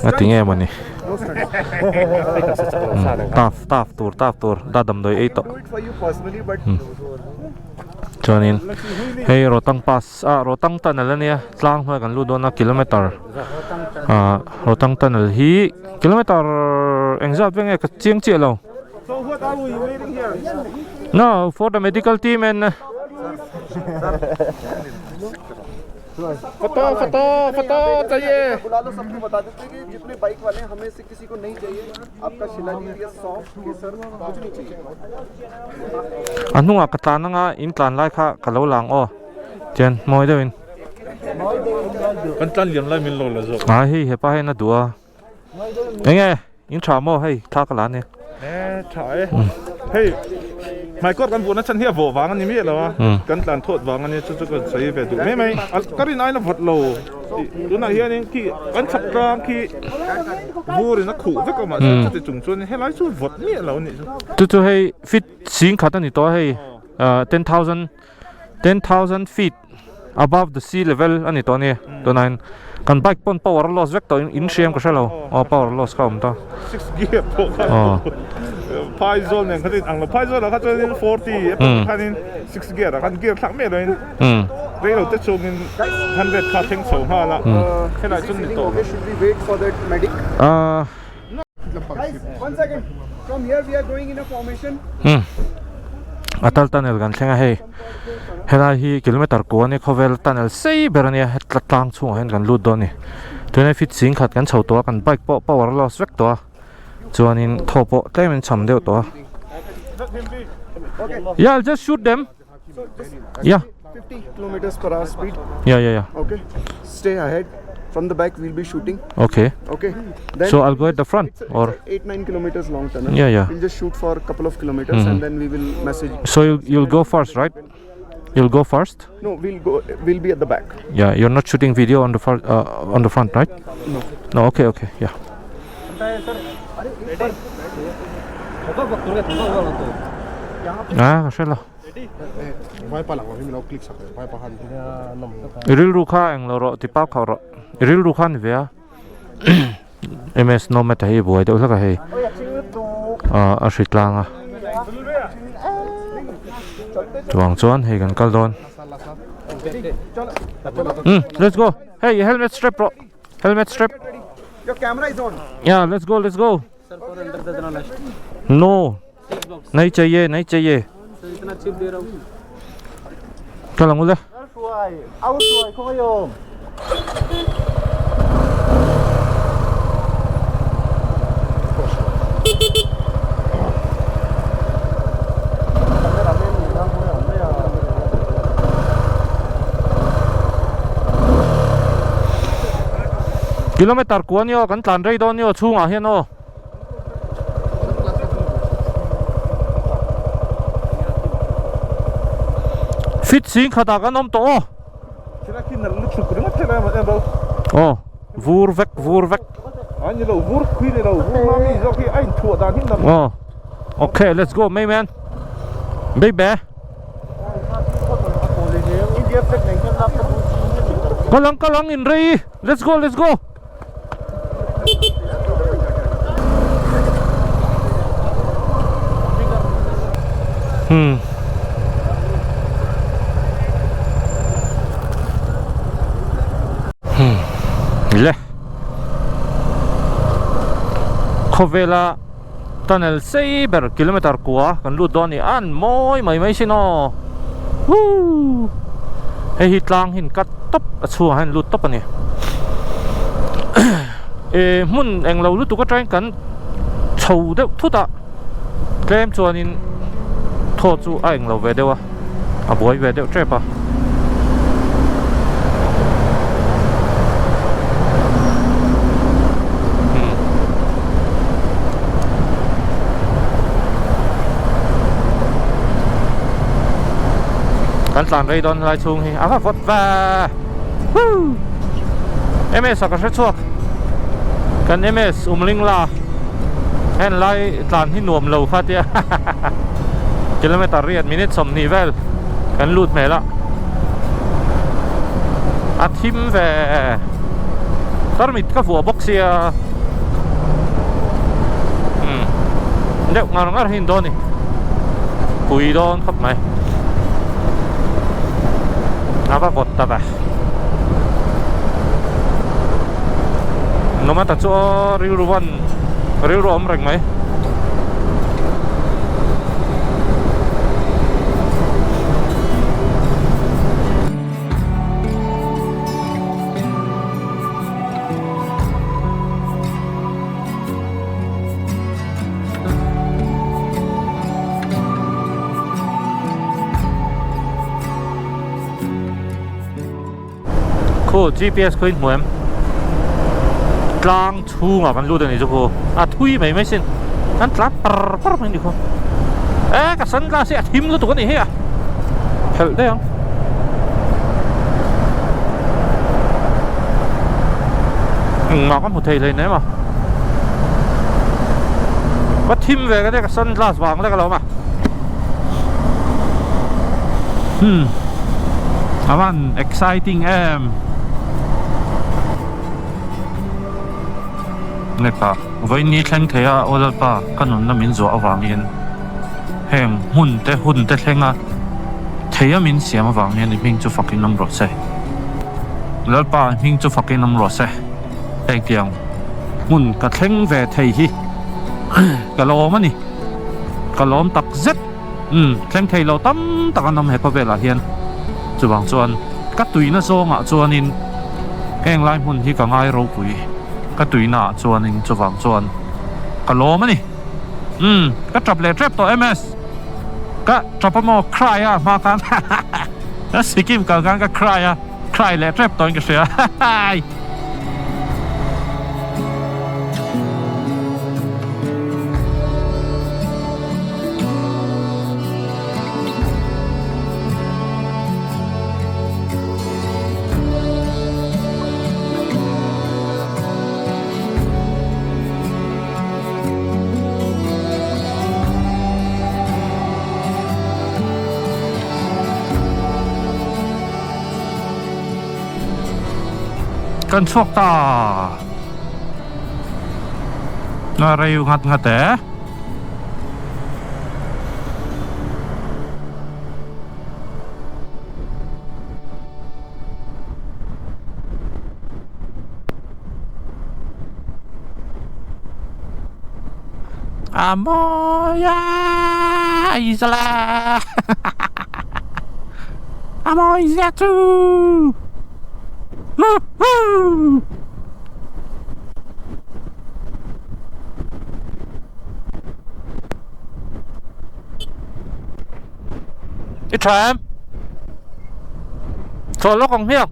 a ti nge mawni taf taf tur taf tur da damdawi ei tawh chuanin hei Rohtang pass Ah Rohtang tunnel a nia tlang hnuai kan lut dawn a kilometer ah Rohtang tunnel hi kilometer engzat veng nge ka chiang chiah lo no for the medical team and Photo photo photo chahiye A hnungah ka tlan anga in tlan lai kha ka lo lang aw chuan mawi deuhin Kan tlan liam lai min lo la zawk a hei hepa hian a duh a enge in tha maw hei thla ka la ania e tha e hei hmaikawr kan vuahna chhan hi a vawh vang a ni miah lo a kan tlan thawt vang a nia chu chu ka sawi ve duh mai mai ka rin aiin a vawt lo tunah hianin khi kan chhak tlang khi vur in a khuh vek a mahse chuti chung chuan helai chu vawt miah lo a nih chu. Chu chu hei feet sing khat a ni tawh a hei 10,000 10,000 feet above the sea level a ni tawh a ni tunah hian kan bike pawn power a loss vek tawh in hriam ka hre lo aw power loss kha a awm ta. Six gear pawh kha phaizawl nen khan in ang lo phaizawl ah kha chuan 40 a pawh khanin six gear ah khan gear thlak miah lo in rei lo te chungin 100 kha thleng chho nghal a helai chuan ni tawh lo. Atal tunnel kan thleng a hei helai hi kilometer kua ania khawvel tunnel sei ber ania hetla tlang chhungah hian kan lut dawn a ni tunah feet sing khat kan chho tawh a kan bike pawh power a loss vek tawh a chuanin thaw pawh tlem in cham deuh tawh a yeah I'll just shoot them yeah 50 kilometers per hour speed. Yeah, yeah, yeah. Okay. Stay ahead. From the back, we'll be shooting. Okay. Okay. Then so I'll go at the front it's a, or it's a 8 9 kilometers long tunnel. Yeah, yeah. We'll just shoot for a couple of kilometers mm -hmm. and then we will message. So you'll, you'll go first, right? You'll go first? No, we'll go. We'll be at the back. Yeah, you're not shooting video on the front, on the front, right? No. No. Okay, okay. Yeah. Ah, ka hre lo. I rilru kha eng lo rawh ti pau khauh rawh. I rilru kha ni ve a. MS Nomad a hei buai deuh hlek a hei. Ah a hri tlang a. Chuvang chuan hei kan kal dawn. Hmm, let's go. Hey, helmet strap rawh. Helmet strap. Your camera is on. Yeah, let's go, let's go. No. Nahi chahiye, nahi chahiye. Kal ang ule. Kilometer kua ni aw kan tlan rei dawn ni aw chhungah hian aw. Fit sing khatah kan awm tawh aw. Aw vur vek vur vek. Aw okay let's go my man baby. Kalang kalang in rei let's go let's go. Hmm. Hmm. Le. Khawvela tunnel sei ber kilometer kua kan lut dawn a ni a an mawi mai mai sin aw. Woo. Hei hi tlang hi an cut tawp a chhungah hian an lut tawp a ni. Eh hmun englo lutuk atangin kan chho deuh thut a tlem chuanin thaw chu a englo ve deuh a a buai ve deuh tep a. Kan tlan rei dawn lai chhung hi a va vawt va Woo MS a ka hre chhuak kan MS umling la hen lai tlan hi nuam lo kha tia kilometer riat minute 20 vel kan lut hmel a a thim ve tarmit ka vuah bawk sia umm deuh ngar ngar hi an dawn a ni pui dawn khawp mai a va vawt ta ve no matter chu aw rilru van rilru a awm reng mai. Khu GPS khu in hmu em? Tlang chhungah kan lut a ni chu khu. A thui mai mai sin. Kan tlan par par mai a ni khu. E ka sunglass hi a thim lutuk a ni hi a. Phelh daih ang. Engmah ka hmu thei hleinem a. Ka thim ve ka nia ka sunglass vang lek alawm a. Hmm. Avan exciting em. Neka vawiin thleng thei a aw lalpa ka nunna min zuah avangin heng hmun te hun te thlenga thei a min siam avang hian i hming chu fakin awm rawh se. Lalpa i hming chu fakin awm rawh se. Heng tiang hmun ka thleng ve thei hi ka lawm a ni. Ka lawm tak zet. Umm thleng thei lo tam tak an awm he khawvelah hian. Chuvang chuan ka tuina zawngah chuanin heng lai hmun hi ka ngai ropui ka tuina ah chuanin chuvang chuan ka lawm a ni. Umm ka tap leh tep tawh MS. Ka tap a maw cry a hma khan ka Sikkim kal khan ka cry a cry leh tep tawhin ka hria hahaii. Kan chhuak ta a rei nghat nghat e. A mawi a Isla A mawi zia chu Woohoo I tha em? Chawlh lawk ang hmiang.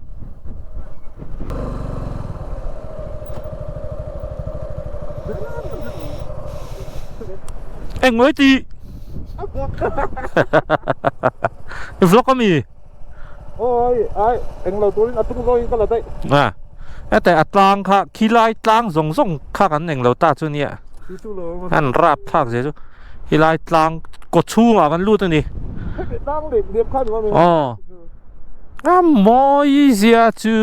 Eng mawi ti? I vlog ami? Oi ai eng lo turin a tung zawngin ka la daih. A hete a tlang kha khilai tlang zawng zawng kha kan eng lo ta chu nia. An rap thlak zia chu khilai tlang kaw chhungah kan lut a ni. Hemi tlang leh liam kha ni maw? Aw a mawi zia chu.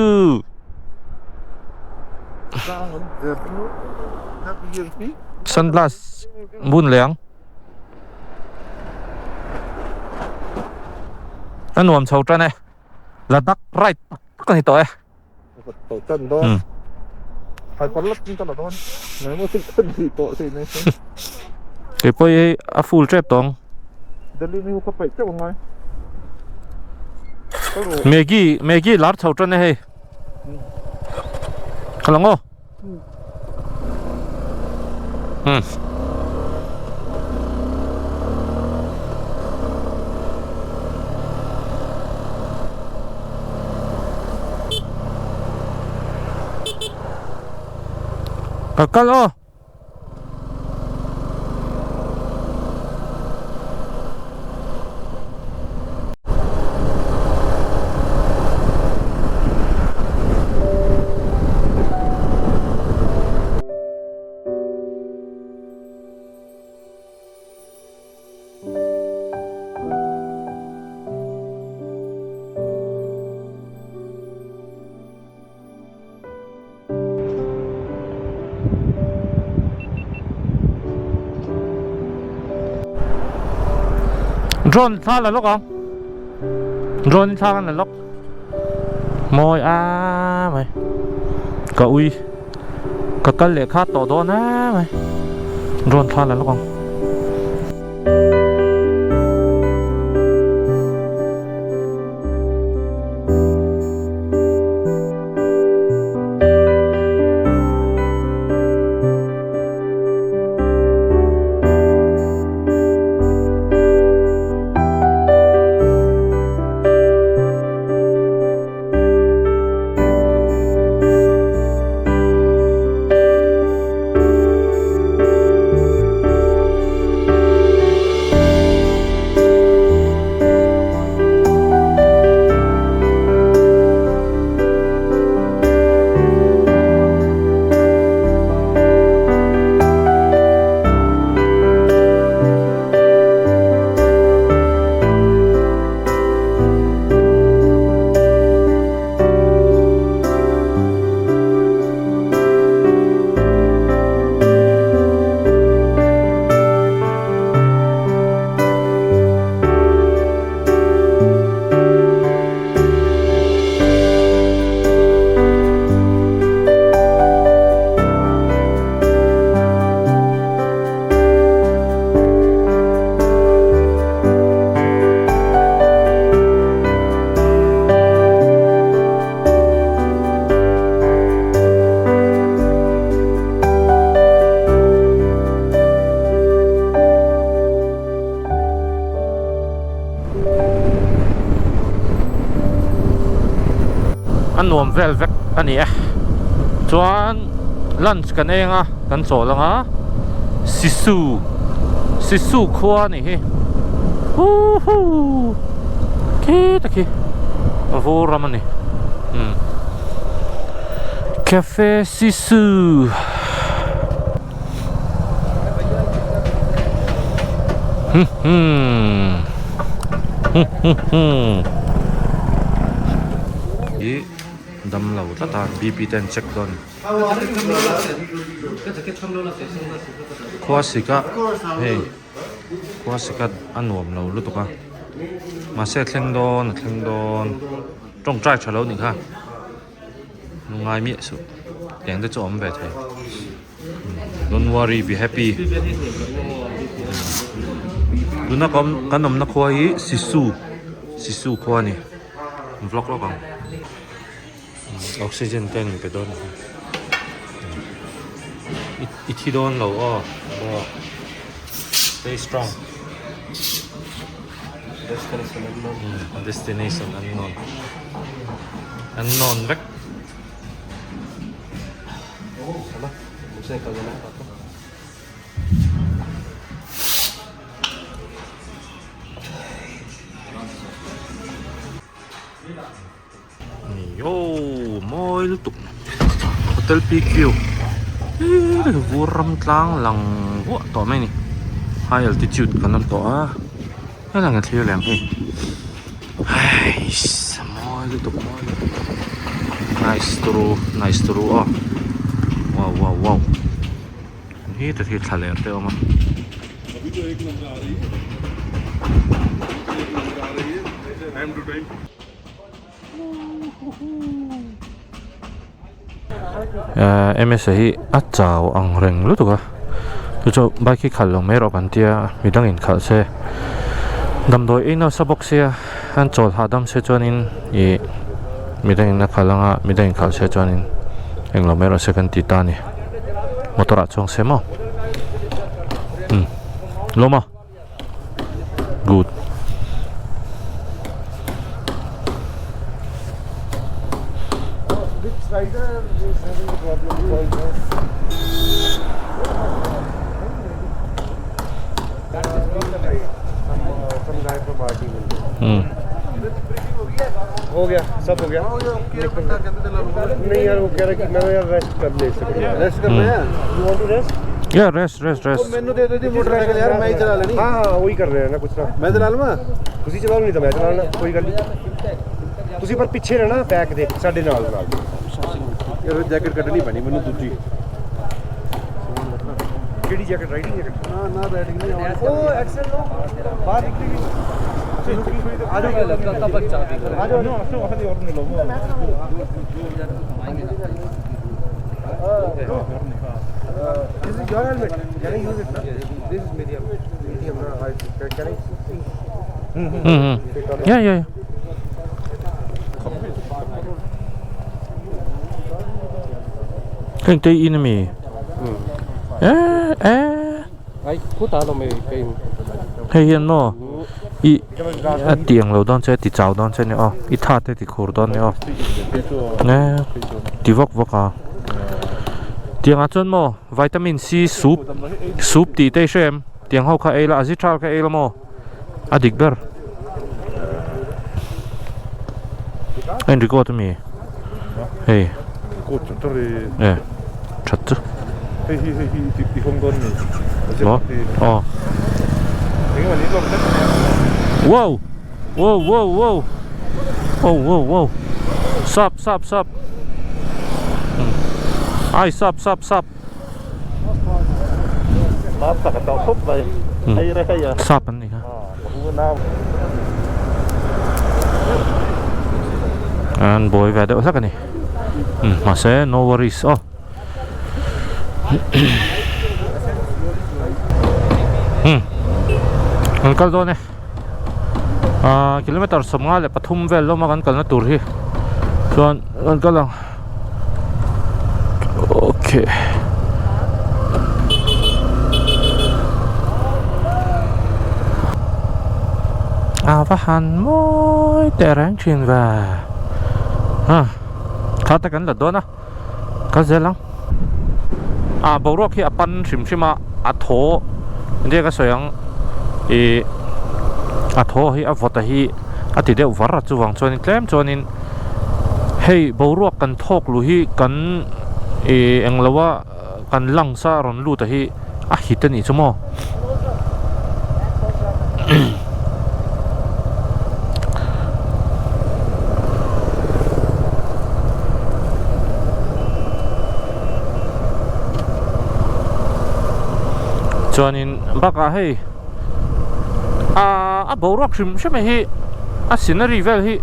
Sunglass bun leh ang. A nuam chho tan e. Ladakh ride tak tak a ni tawh e. Kei pawh hi a full tep tawh ang. Maggie Maggie lar chho tan e hei. Ka lang aw. Hmm. Ka kal aw. Drone thla la lawk ang drone thla kan la lawk mawi a mai ka ui ka kal leh kha tawh dawn a mai drone thla la lawk ang. A nuam vel vek a ni e chuan lunch kan eng a kan chawl ang a sisu sisu khua a nih hi huhuu khi ta khi vur ram a ni umm cafe sisu. Hi dam lo tlat a bp te an check dawn khua sik a hei khua sik a a nuam lo lutuk a mahse a thleng dawn a thleng dawn tawngtai tha lo nih kha. Ngai miah suh tiang te chu a awm ve thei don't worry be happy tuna ka awm kan awmna khua hi sisu sisu khua a ni vlog lawk ang oxygen te an inpe dawn a i thi dawn lo aw stay strong destination unknown unknown vek Yo mawi lutuk hotel PQ hee vur ram tlang lang vuah tawh mai a ni high altitude kan awm tawh a helai kan thlir leh ang hei heiss mawi lutuk mawi lutuk nice turu nice turu aw wow wow wow he ta hi thla ler te a awm a. Ms a hi a chau ang reng lutuk a chu chu bike hi khalh lo mai rawh kan tia midang in khalh se damdawi ei nasa bawk sia an chawl hahdam se chuanin ih midang in a khalh anga midang in khalh se chuanin englo mai rawh se kan ti ta a ni motor ah chuang se maw umm lawm a. Good. Which rider is having the problem? Some guy from our team. हो गया सब हो गया नहीं यार वो कह रहा कि मैं यार रेस्ट कर ले सकते रेस्ट करना है you want to rest Yeah, rest, rest, rest. ਮੈਨੂੰ ਦੇ ਦੇ ਦੀ ਮੋਟਰਸਾਈਕਲ ਯਾਰ ਮੈਂ ਹੀ ਚਲਾ ਲੈਣੀ हाँ हाँ वही कर रहे हैं ना कुछ ना ਮੈਂ ਚਲਾ ਲਵਾਂ ਤੁਸੀਂ ਚਲਾਓ ਨਹੀਂ ਤਾਂ ਮੈਂ ਚਲਾ ਲੈਣਾ ਕੋਈ ਗੱਲ ਨਹੀਂ ਤੁਸੀਂ ਪਰ ਪਿੱਛੇ ਰਹਿਣਾ ਬੈਕ ਦੇ ਸਾਡੇ ਨਾਲ ਨਾਲ ਯਾਰ ਜੈਕਟ ਕੱਢਣੀ ਪੈਣੀ ਮੈਨੂੰ ਦੂਜੀ ਕਿਹੜੀ jacket riding jacket ਨਾ ਨਾ ਰਾਈਡਿੰਗ ਨਹੀਂ ਆਉਣੀ ਉਹ ਐਕਸਲ ਲੋ ਬਾਹਰ ਨਿਕਲੀ ਆ ਜਾਓ लगता बच्चा ਆ ਜਾਓ This is your helmet. Can I use it? Na? This is medium. Medium. Na? I, can I see? Yeah, yeah, yeah. Heng te in ami? Eh, eh. Ai, khu ta lo mai kai. Hei hian maw i a tiang lo dawn che ti chau dawn che ni aw i tha te ti khur dawn ni aw ne ti vak vak a tiang ah chuan maw vitamin C soup soup tih te i hre em tiang ho kha ei la azithral kha ei la maw a dik ber a in record ami hei e that chu. Hei hi hei hi i hawng dawn mi Maw aw engemaw ni tlawm hlek mai a. Wow wow wow wow oh wow wow sap sap sap ai sap sap sap Sap tak a tawh khawp mai hei re hei a sap an ni kha an buai ve deuh hlek a ni mahse no worries aw. Kan kal dawn e ah kilometer 53 vel lawma kan kalna tur hi chuan kan kal ang okay a va han mawi teh reng thin ve ah thla te kan la dawn a. Ka zel ang. Ah boruak hi a pan hrim hrim a, a thaw entia ka sawi ang ih a thaw hi a vawt a hi a ti deuh var a chuvang chuanin tlem chuanin hei boruak kan thawk luh hi kan ih englo a kan lungs a rawn lut a hi a hit a nih chu maw. Chuanin bakah hei ah a boruak hrim hrim hi a scenery vel hi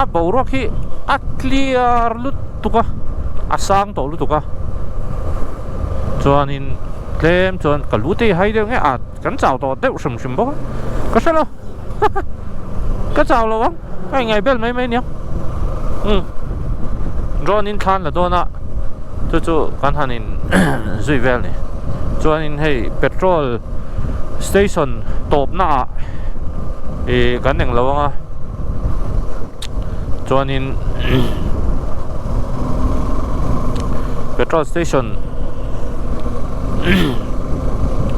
a boruak hi a clear lutuk a a sang tawh lutuk a chuanin tlem chuan ka lu te hi hai deuh nge a kan chau tawh deuh hrim hrim bawk a ka hre lo ka chau lo ang ka ingaih bel mai mai ania umm drone in thlan la dawn a chu chu kan han in zui vel a ni chuanin hei petrol station tawp na ah ih kan englo ang a chuanin petrol station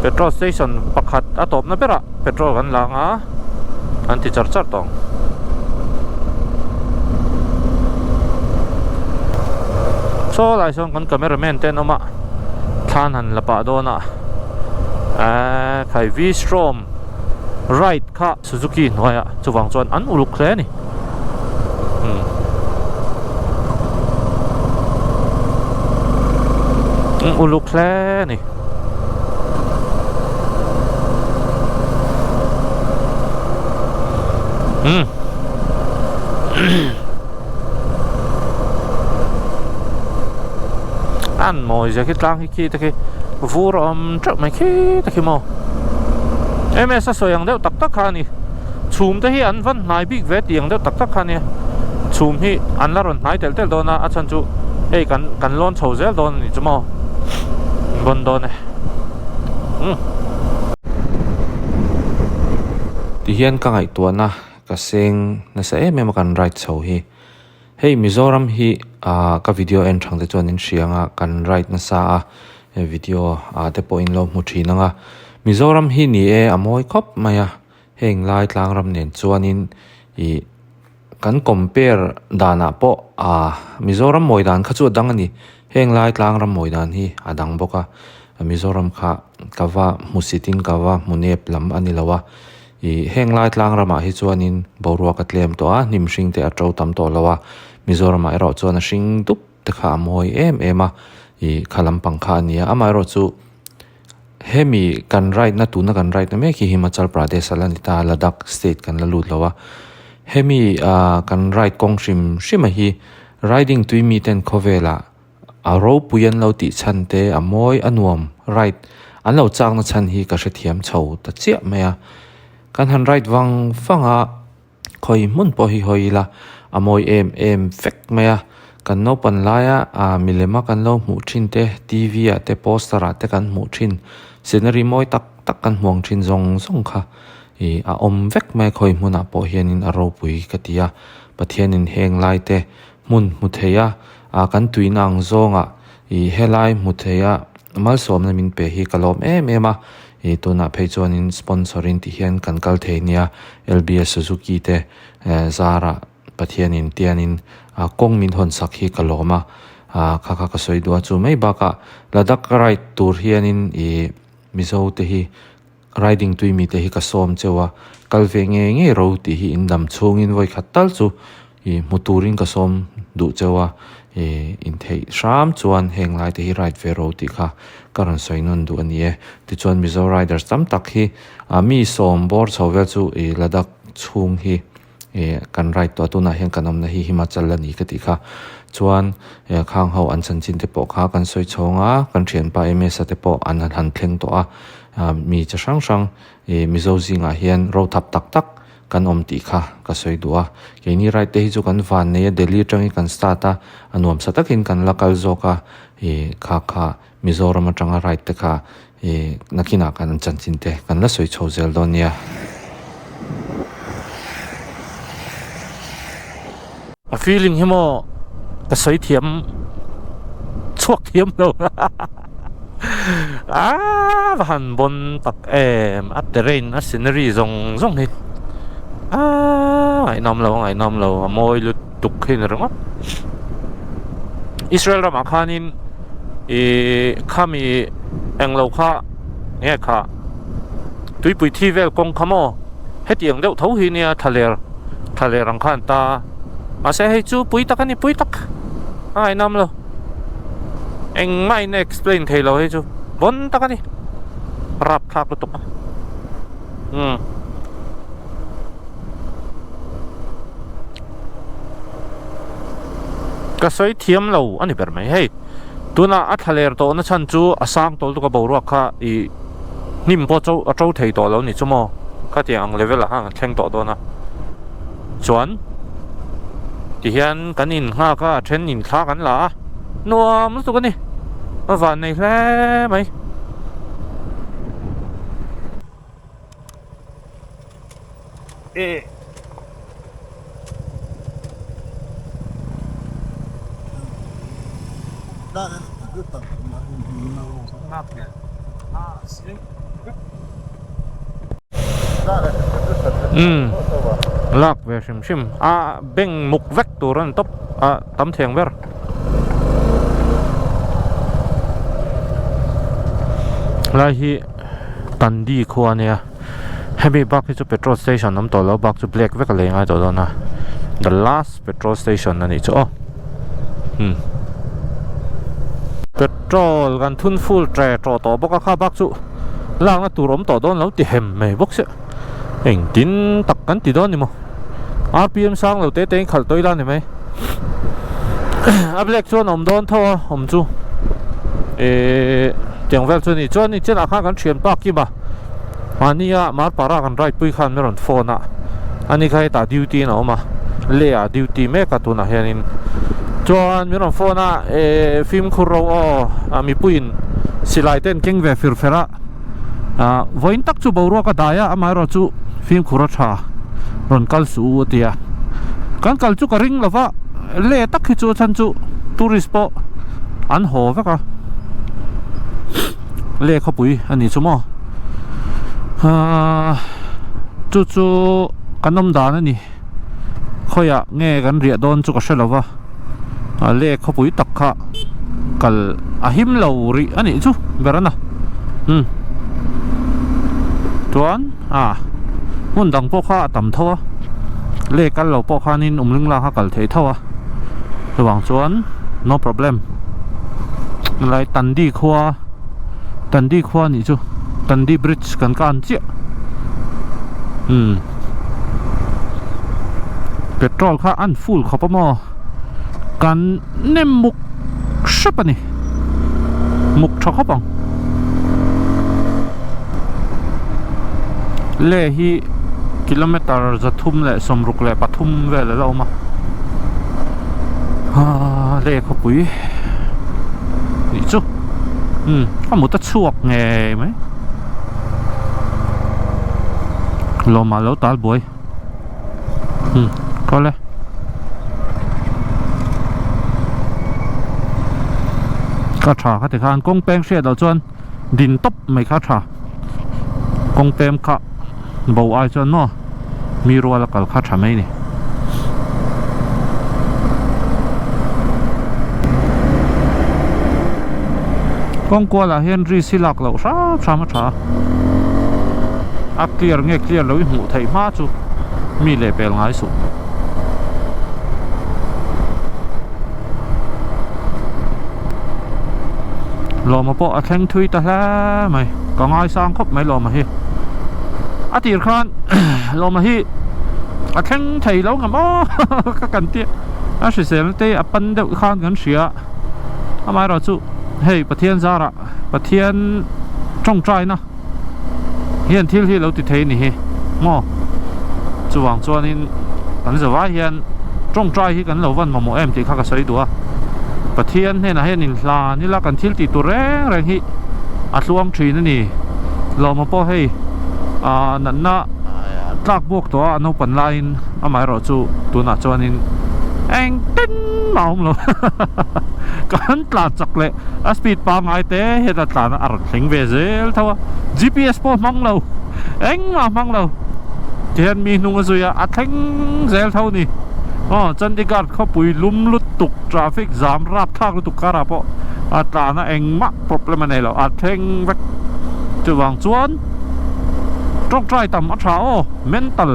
petrol station pakhat a tawpna berah petrol kan lang a an ti char char tawh ang. Saw lai sawn kan camera man te an awm a thlan han la pah dawn a eee khai V strom ride kha Suzuki hnuaiah chuvang chuan an uluk hle a ni umm an uluk hle a ni. Umm an mawi zia khi tlang hi khi te khi vur a awm teuh mai khi te khi maw ms a sawi ang deuh tak tak kha a ni chhum te hi an van hnai bik ve tih ang deuh tak tak kha a nia chhum hi an la rawn hnai telh telh dawn a a chhan chu hei kan kan lawn chho zel dawn a ni chu maw bawn dawn e umm. Tihian ka ngaihtuahna ka seng nasa em em a kan ride chho hi. Hei Mizoram hi ah ka video en thang te chuan in hria anga kan ride nasa a he video ah te pawh in lo hmu thin anga Mizoram hi ni e a mawi khawp mai a heng lai tlang ram nen chuanin ih kan compare danah pawh ah Mizoram mawi dan kha chu a dang a ni heng lai tlang ram mawi dan hi a dang bawk a Mizoram kha ka va hmusit in ka va hmu nep lam a ni lo a. Ih heng lai tlang ramah hi chuanin boruak a tlem tawh a, hnim hring te a to tam tawh lo a, Mizoramah erawh chuan a hring dup te kha a mawi em em a, ih kha lampang kha a ni a, amaherawh chu hemi kan ride na tuna kan ride na mek hi Himachal Pradesh a la ni ta a, Ladakh state kan la lut lo a, hemi ah kan ride kawng hrim hrim a hi riding tui mi ten khawvelah A ropui an lo tih chhan te, a mawi a nuam ride an lo chak na chhan hi ka hrethiam chho ta chiah mai a. Kan han ride vang vang a, khawi hmun pawh hi hawi ila a mawi em em vek mai a. Kan naupan laia ah milem a kan lo hmuh thin te, TV ah te, poster ah te kan hmuh thin, scenery mawi tak tak kan hmuang thin zawng zawng kha ih a awm vek mai a, khawi hmunah pawh hianin a ropui ka ti a. Pathianin heng lai te hmun hmu thei a, ah kan tuina ang zawngah ih helai hmu thei a malsawmna min pe hi ka lawm em em a, ih tunah phei chuanin sponsor in ti hian kan kal thei nia L_B_S Suzuki te eh zarah Pathianin tianin ah kawng min hawn sak hi ka lawm a, ah kha kha ka sawi duh a chu mai bakah Ladakh ride tur hianin ih Mizo te hi Riding tui mite hi ka sawm cheu a, kal ve ngei ngei ro tih hi in dam chhungin vawi khat tal chu ih hmu turin ka sawm duh cheu a, ih intheih hram chuan heng lai te hi ride ve ro tih kha ka rawn sawi nawn duh a ni e. Tichuan Mizo riders tam tak hi ah mi sawm bawr chho vel chu ih Ladakh chhung hi ih kan ride tawh a, tunah hian kan awmna hi Himachal a ni ka tih kha. Chuan eh khang ho an chanchin te pawh kha kan sawi chhawng a, kan thianpa M_S-a te pawh an han thleng tawh a. Mi chi hrang hrang ih Mizo zingah hian ro thap tak tak kan awm tih kha ka sawi duh a. Keini ride te hi chu kan van nei a, Delhi atangin kan start a, a nuamsa takin kan la kal zawk a, ih kha kha Mizoram atanga ride te kha ih nakinah kan chanchin te kan la sawi chho zel dawn nia. A feeling hi maw ka sawi thiam chhuak thiam lo aaa va han bawn tak em a terrain a scenery zawng zawng hi aaa ngaihnawm lo ngaihnawm lo a mawi lutuk hi ni ringawt Israel ramah khanin ih khami englo kha nge kha tuipui thi vel kawng kha maw. Hetiang deuh tho hi nia thlaler thlaler ang khan ta mahse hei chu pui tak a ni pui tak a ngaihnawm lo engmah in a explain thei lo hei chu vawn tak a ni rapthlak lutuk a umm. Ka sawi thiam lo a ni ber mai hei tunah a thlaler tawhna chhan chu a sang tawl tuk a boruak kha ih. Hnim pawh chu a to thei tawh lo ni chu maw? Khatiang ang level ah khan kan thleng tawh dawn a. Chuan tihian kan innghak a, a then inthla kan la a, nuam lutuk a ni. A van nei hle mai. Umm lak ve hrim hrim a beng muk vek tur a ni tawp a tam theng ber. Lai hi Tandi khua ania hemi bak hi chu petrol station awm tawh lo bak chu black vek a lei ngai tawh dawn a the last petrol station a nih chu aw umm petrol kan thun full tre tawh tawh bawk a kha bak chu lakna tur awm tawh dawn lo ti hem mai bawk sia engtin tak kan ti dawn ni maw rpm sang lo te te in khalh tawh ila ni mai a black chuan awm dawn tho a awm chu ehh tiang vel chu a ni chuan in chenah khan kan thian pa kim a mahnia marpara kan ride pui khan min rawn phone a ani kha hetah duty in a awm a leh ah duty mek a tunah hianin chuan min rawn phone a ehh fimkhur ro aw a mipuiin silai te an keng ve fir fer a. Ah vawiin tak chu boruak a dai a amaherawh chu fimkhur a tha rawn kal suh u a ti a kan kal chu ka ring lo va le tak hi chu a chhan chu tourist pawh an haw vek a le khawpui a ni chu maw ah chu chu kan awm dan a ni khawiah nge kan riah dawn chu ka hre lo va a le khawpui tak kha kal a him lo rih a nih chu ber a na umm chuan ah hmun dang pawh kha a tam tho a le kal lo pawh khanin umling lak a kal theih tho a chuvang chuan no problem lai tandi khua tandi khua a nih chu tandi bridge kan kan chiah umm. Petrol kha an full khawp a maw kan nem muk hrep a ni muk tha khawp ang le hi kilometer 363 vel a la awm a aa le khawpui nih chu umm a mut a chhuak ngei mai. Lawmah lo tal buai umm kal e ka tha kha tikhan kawng peng hriat loh chuan din tawp mai kha tha kawng pem kha bo ai chuan maw mi rual a kal kha tha mai ni. Kawng kualah hian risk hi lak loh hram hram a tha a clear nge clear lo i hmuh theih hma chu mi leh pel ngai suh. Lawma pawh a thleng thui ta hle mai ka ngaisang khawp mai Lawma hi a tir khan Lawma hi a thleng thei lo ngam aw ka kan tia a hrisel te a pan deuh khan kan hria amaherawh chu hei Pathian zarah Pathian tawngtaina hian thil hi lo ti thei a ni hi maw chuvang chuanin kan zavai hian tawngtai hi kan lo van mamawh em tih kha ka sawi duh a Pathian hnenah hian inhlan ila kan thil tih tur reng reng hi a tluang thin a ni lawma pawh hei ah natna tlak buak tawh a naupan laiin amaherawh chu tunah chuanin engtin mah a awm lo kan tlan chak leh. A speed pangngai te hian a tlan a a rawn thleng ve zel tho a gps pawh hmang lo engmah hmang lo tihian mi hnung a zui a a thleng zel tho ni aw Chandigarh khawpui lum lutuk traffic jam rapthlak lutuk karah pawh a tlan a engmah problem a nei lo a thleng vek chuvang chuan tawngtai tam a tha aw mental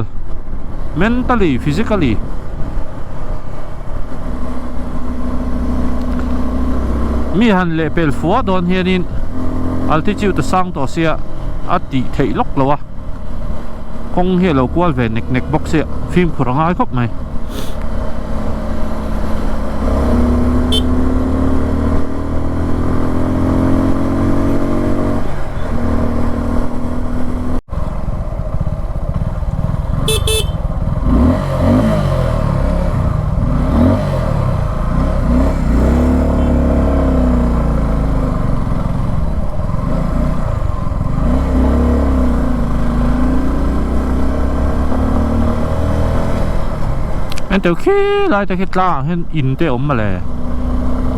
mentally physically. Mi han leh pel fua dawn hianin altitude a sang tawh sia a tih theih lawk lo a kawng hi a lo kual ve nek nek bawk sia fimkhur a ngai khawp mai. En teuh khi lai te khi tlang ah hian in te a awm mawle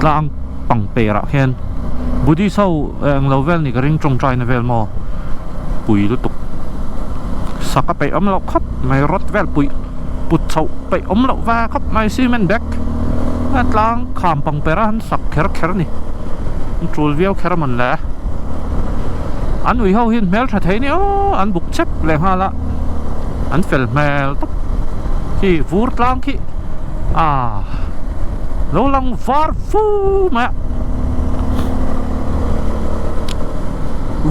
tlang pang per ah khian buddhist ho englo vel ni ka ring tawngtai na vel maw pui lutuk sak a peih awm loh khawp mai rod vel puih put chhoh peih awm loh va khawp mai cement bag a tlang kham pang per a han sak kher kher a ni an tul viau kher a mawn le. An ui ho hian hmel tha thei nia an buk chep leh nghal a an fel hmel tawp khi vur tlang khi ah lo lang var fu mai a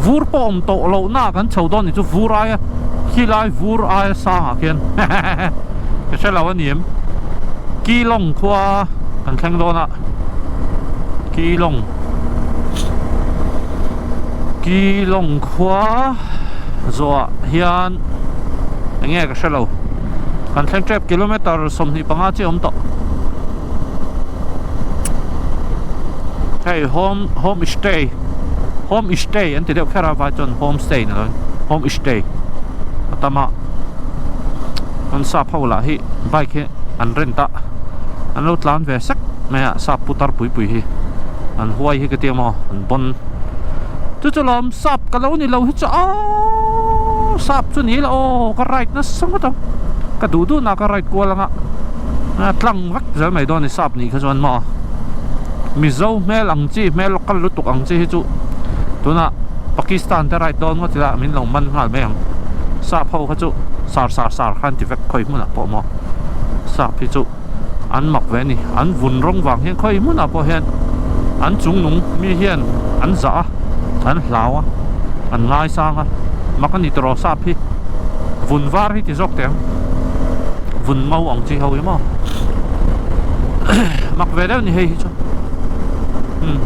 vur pawh awm tawh loh na kan chho dawn ni chu vur aia khi lai vur aia sangah khian ka hre lo a ni em Keylong khua kan thleng dawn a Keylong. Keylong khua zawhah hian eng nge ka hre lo kan thleng tep kilometer 25 chi awm tawh hei home home stay home stay an ti deuh kher a vai chuan home stay ni lovin home stay a tam a an sap ho lah hi bike hi an rent a an lo tlan ve sek mai a sap putar pui pui hi an huai hi ka tia maw an bawn chu chu lawm sap ka lo ni lo hi chu aw sap chu ni la aw ka ride nasa ngawt ang ka duh duh na ka ride kual anga a tlang vek zel mai dawn a ni sap nih kha chuan maw mizo hmel ang chi hmel kal lutuk ang chi hi chu tunah Pakistan te ride dawn ngawt ila min lo man nghal mai ang sap ho kha chu sar sar sar khan ti vek khawi hmunah pawh maw sap hi chu. an mak ve a ni an vun rawng vang hian khawi hmunah pawh hian an chung nung mi hian an zah a an hlau a an ngaisang a mak a ni tawh sap hi vun var hi ti zawk teh ang vun ngo ang chi ho hi maw mak ve deuh a ni hei hi chu umm.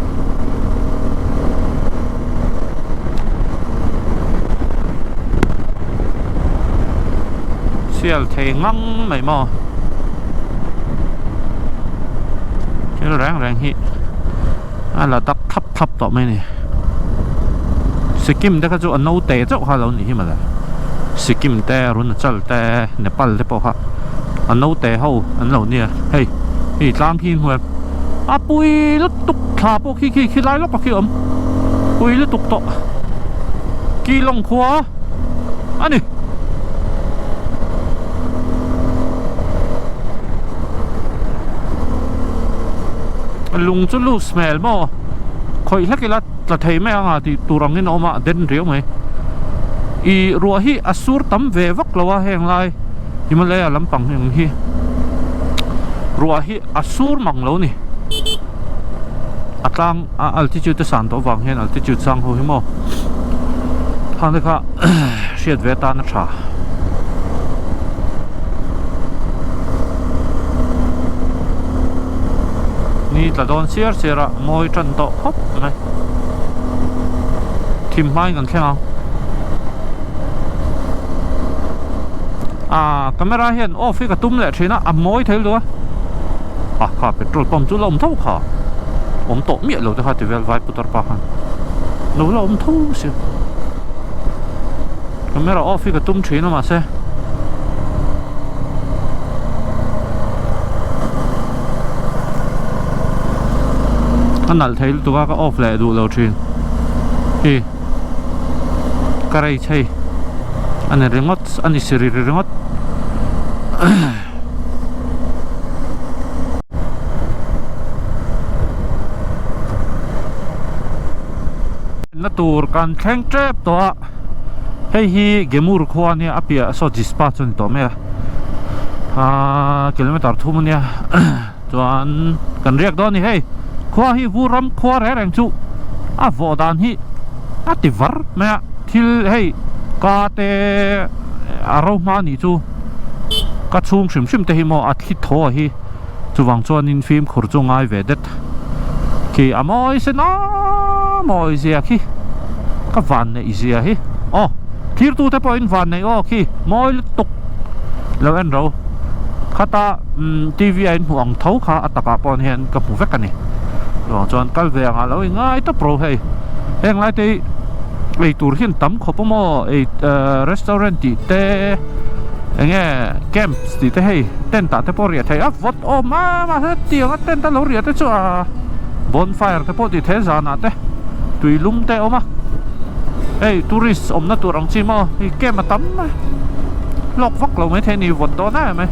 Sial thei ngang mai maw thil reng reng hi a la dak thlap thlap tawh mai a ni Sikkim te kha chu a naute chauh kha a lo nih hi mawle Sikkim te Arunachal te Nepal te pawh kha a naute ho an lo nia hei hei tlang khi hmuh em a pui lutuk thla pawh khi khi khi lai lawk a khi a awm pui lutuk tawh Keylong khua. a ni. Lung chu loose hmel maw khawih hlek ila tla thei mai ang a tih tur angin a awm a a den riau mai. Ih ruah hi a sur tam ve vak lo a heng lai Himalaya lampang ang hi ruah hi a sur mang lo ni. A tlang a altitude a san tawh avang hian altitude sang ho hi maw khang te kha hriat ve atan a tha. Ni tla dawn chiar chiar a mawi tan tawh khawp mai thim hmain kan thleng ang ah camera hian off hi ka tum leh thin a a mawi thei lutuk a. A kha petrol pump chu la awm tho kha awm tawh miah lo te kha ti vel vai putar pa khan lo la awm tho si camera off hi ka tum thin a mahse a nalh thei lutuk a ka off leh duh lo thin hi ka rei chei a ni ringawt a ni si ri ringawt. Na tur kan thleng tep tawh a hei hi Gemur khua ania a piah saw Jispa chu a ni tawh mai a aaa kilometer thum ania chuan kan riak dawn a ni hei khua hi vur ram khua reng reng chu a vawh dan hi a ti var mai a thil hei ka te a ro hma a nih chu. Ka chhung hrim hrim te hi maw a thli thaw a hi chuvang chuanin fimkhur chu ngai ve det khi a mawi se na mawi zia khi ka van neih zia hi aw thlir tu te pawhin van neih aw khi mawi lutuk lo en ro khata umm T V a in hmuh ang tho kha a takah pawh hian ka hmu vek a ni chuvang chuan kal ve angah lo i ngai tawp ro hei heng lai te hi ei tur hian tam khawp a maw ei restaurant tih te. Enge camps tih te hei tent ah te pawh riah theih a vawt awm a mahse tiang a tent a lo riah te chu a bonfire te pawh tih theih a zanah te tui lum te a awm a hei tourist awmna tur ang chi maw hei camp a tam mai hlawk vak lo maithei a ni vawt dawn em mai.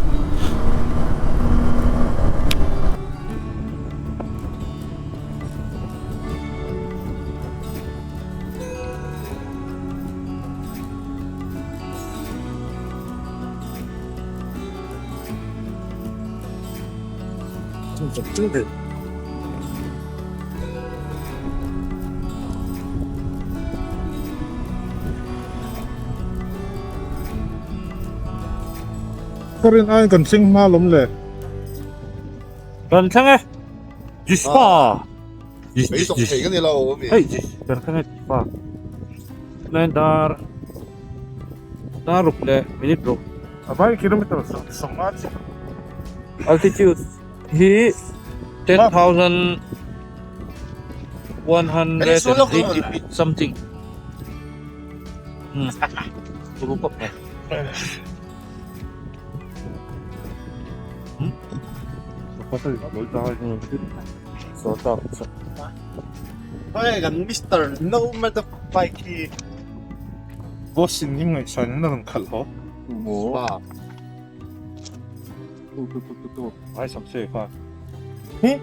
Ka rin aiin kan thleng hma lawm le. Kan thleng e. Jispa. Mei tawng thei ka ni lo ami. Hei kan thleng e Jispa. Nine dar dar ruk leh minute ruk. A vai kilometer sawmnga chi. Altitude hi 10,180 feet something. Hmm. Turu khawp mai. Hmm. Hei kan Mister No Matter Bike hi Boss in him ngaihsan in a rawn khalh haw. Spa. Ai sam se kha. Hi.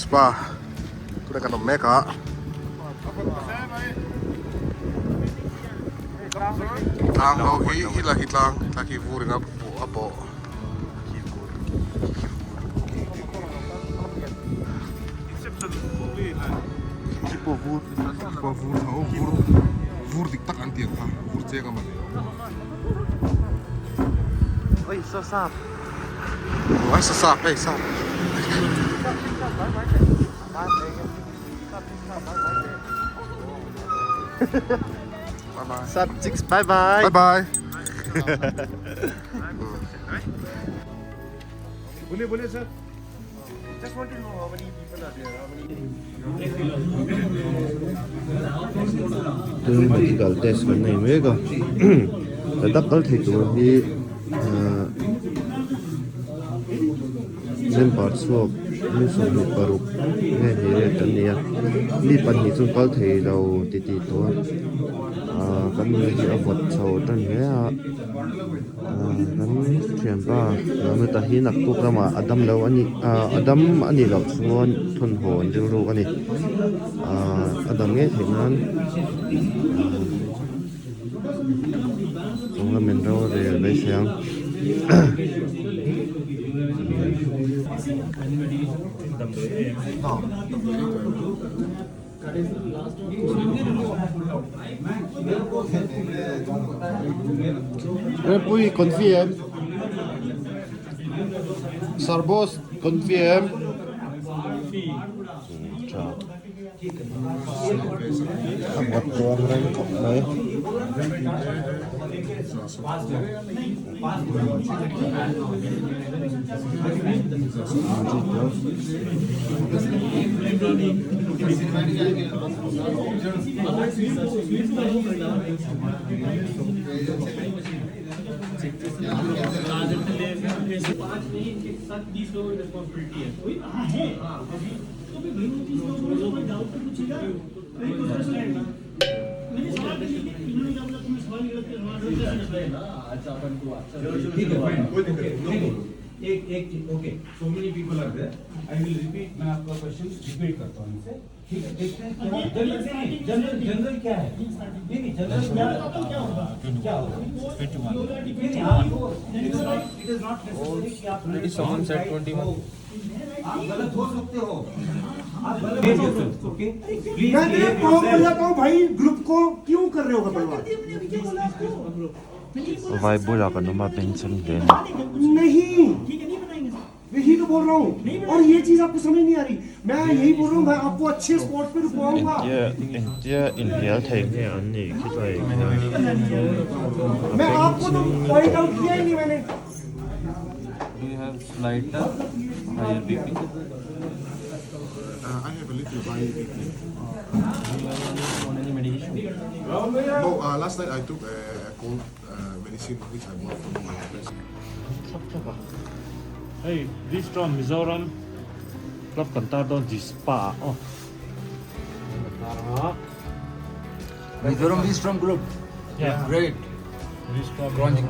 Spa tunah kan awm mek a. Tlang ho hi hi la hi tlang tlang hi vur in a a bawh. Khi pawh vur khi pawh vur tho vur vur dik tak an tih ang kha vur cheng a mawni. Oi saw sap. Oi saw sap hei sap. Bye bye. Sap chicks bye bye. Bye bye. Bole bole sir. Just want to know how many people are there. How many Tin medical test kan nei mek a Ladakh kal thei tur hi ahh member chhuak mi 26 nge hnih vel kan ni a mi pahnih chu kal thei lo ti tih tawh a ahh kan nula hi a vawt chho tan hle a. Kan thianpa Lalnuta hi naktuk lamah a dam lo a nih ah a dam a nih loh chuan thawmhnaw an rilru a ni ah a dam ngei theih nan ah chung lamin ro a rel mai thei ang. Repui confirm Sarbos confirm A vawt tuang reng khawp mai. एक एक okay so many people are there I will repeat मैं आपका question repeat करता हूँ इनसे ठीक है देखते हैं जनरल से नहीं जनरल जनरल क्या है नहीं नहीं जनरल क्या क्या होगा क्या होगा नहीं नहीं आपको it is not it is not necessary कि आप someone said 21. आप गलत हो सकते हो आप गलत हो सकते हो ओके प्लीज मैं तेरे पाँव पड़ जाता हूँ भाई ग्रुप को क्यों कर रहे हो बर्बाद Vai bulah kan awm a bench an hle a ni. नहीं यही तो बोल रहा हूँ और ये चीज आपको समझ नहीं आ रही मैं यही बोल रहा हूँ मैं आपको अच्छे स्पॉट पे रुकवाऊंगा Engtia engtia inhnial thei nge an nih khi tlai khian a मैं आपको तो पॉइंट आउट किया ही नहीं मैंने Do you have lighter higher BP I have a little high BP. On any medication No, last night I took a cold medicine which I bought from my place. Hei Vistron Mizoram club kan tar dawn Jispa ah aw. Mizoram Vistron Group. Yeah. Great. Vistron Chronic.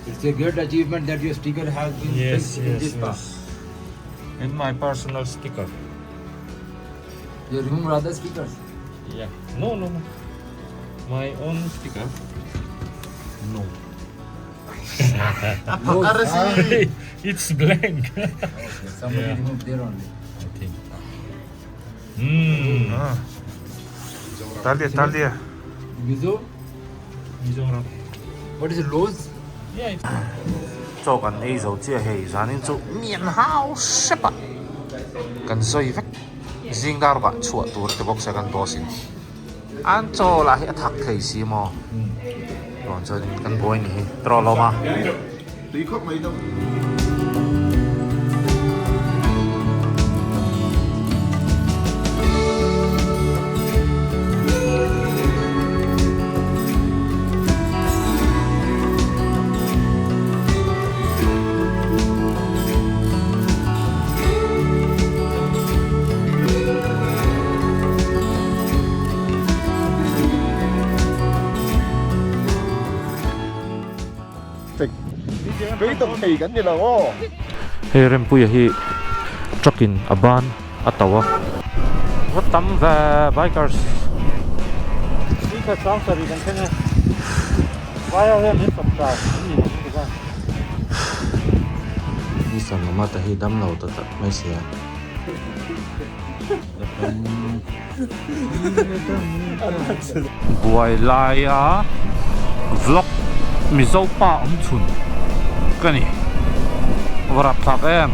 It's a great achievement that your sticker has been Yes, fixed in yes, Jispa. yes. In my personal sticker. You remove other stickers. Yeah. No, no, no. My own sticker. No. It's blank. Somebody removed there only. I think. Hmm. Talia, Talia. Mizo? Mizoram. What is it, Rose? Yeah, it's Chaw kan ei zo chiah hei zanin chu mian hau hrep a kan sawi vek zing dar vah chhuah tur te bawk se kan boss in an chaw lah hi a thak thei si maw chuan chuan kan buai ni hi trawh lawm a. Tui khawp mai deuh. Hei Rempuia hi truck in a ban a to a. Va tam ve bikers. Ni khat sang sarih kan thleng e. Vai ho hian min sawm ta an ni lo ka ti. Mister Mamata hi dam lo ta tlat mai sia. Buai laia vlog Mizo pa awm chhun ka ni. Va rapthlak em.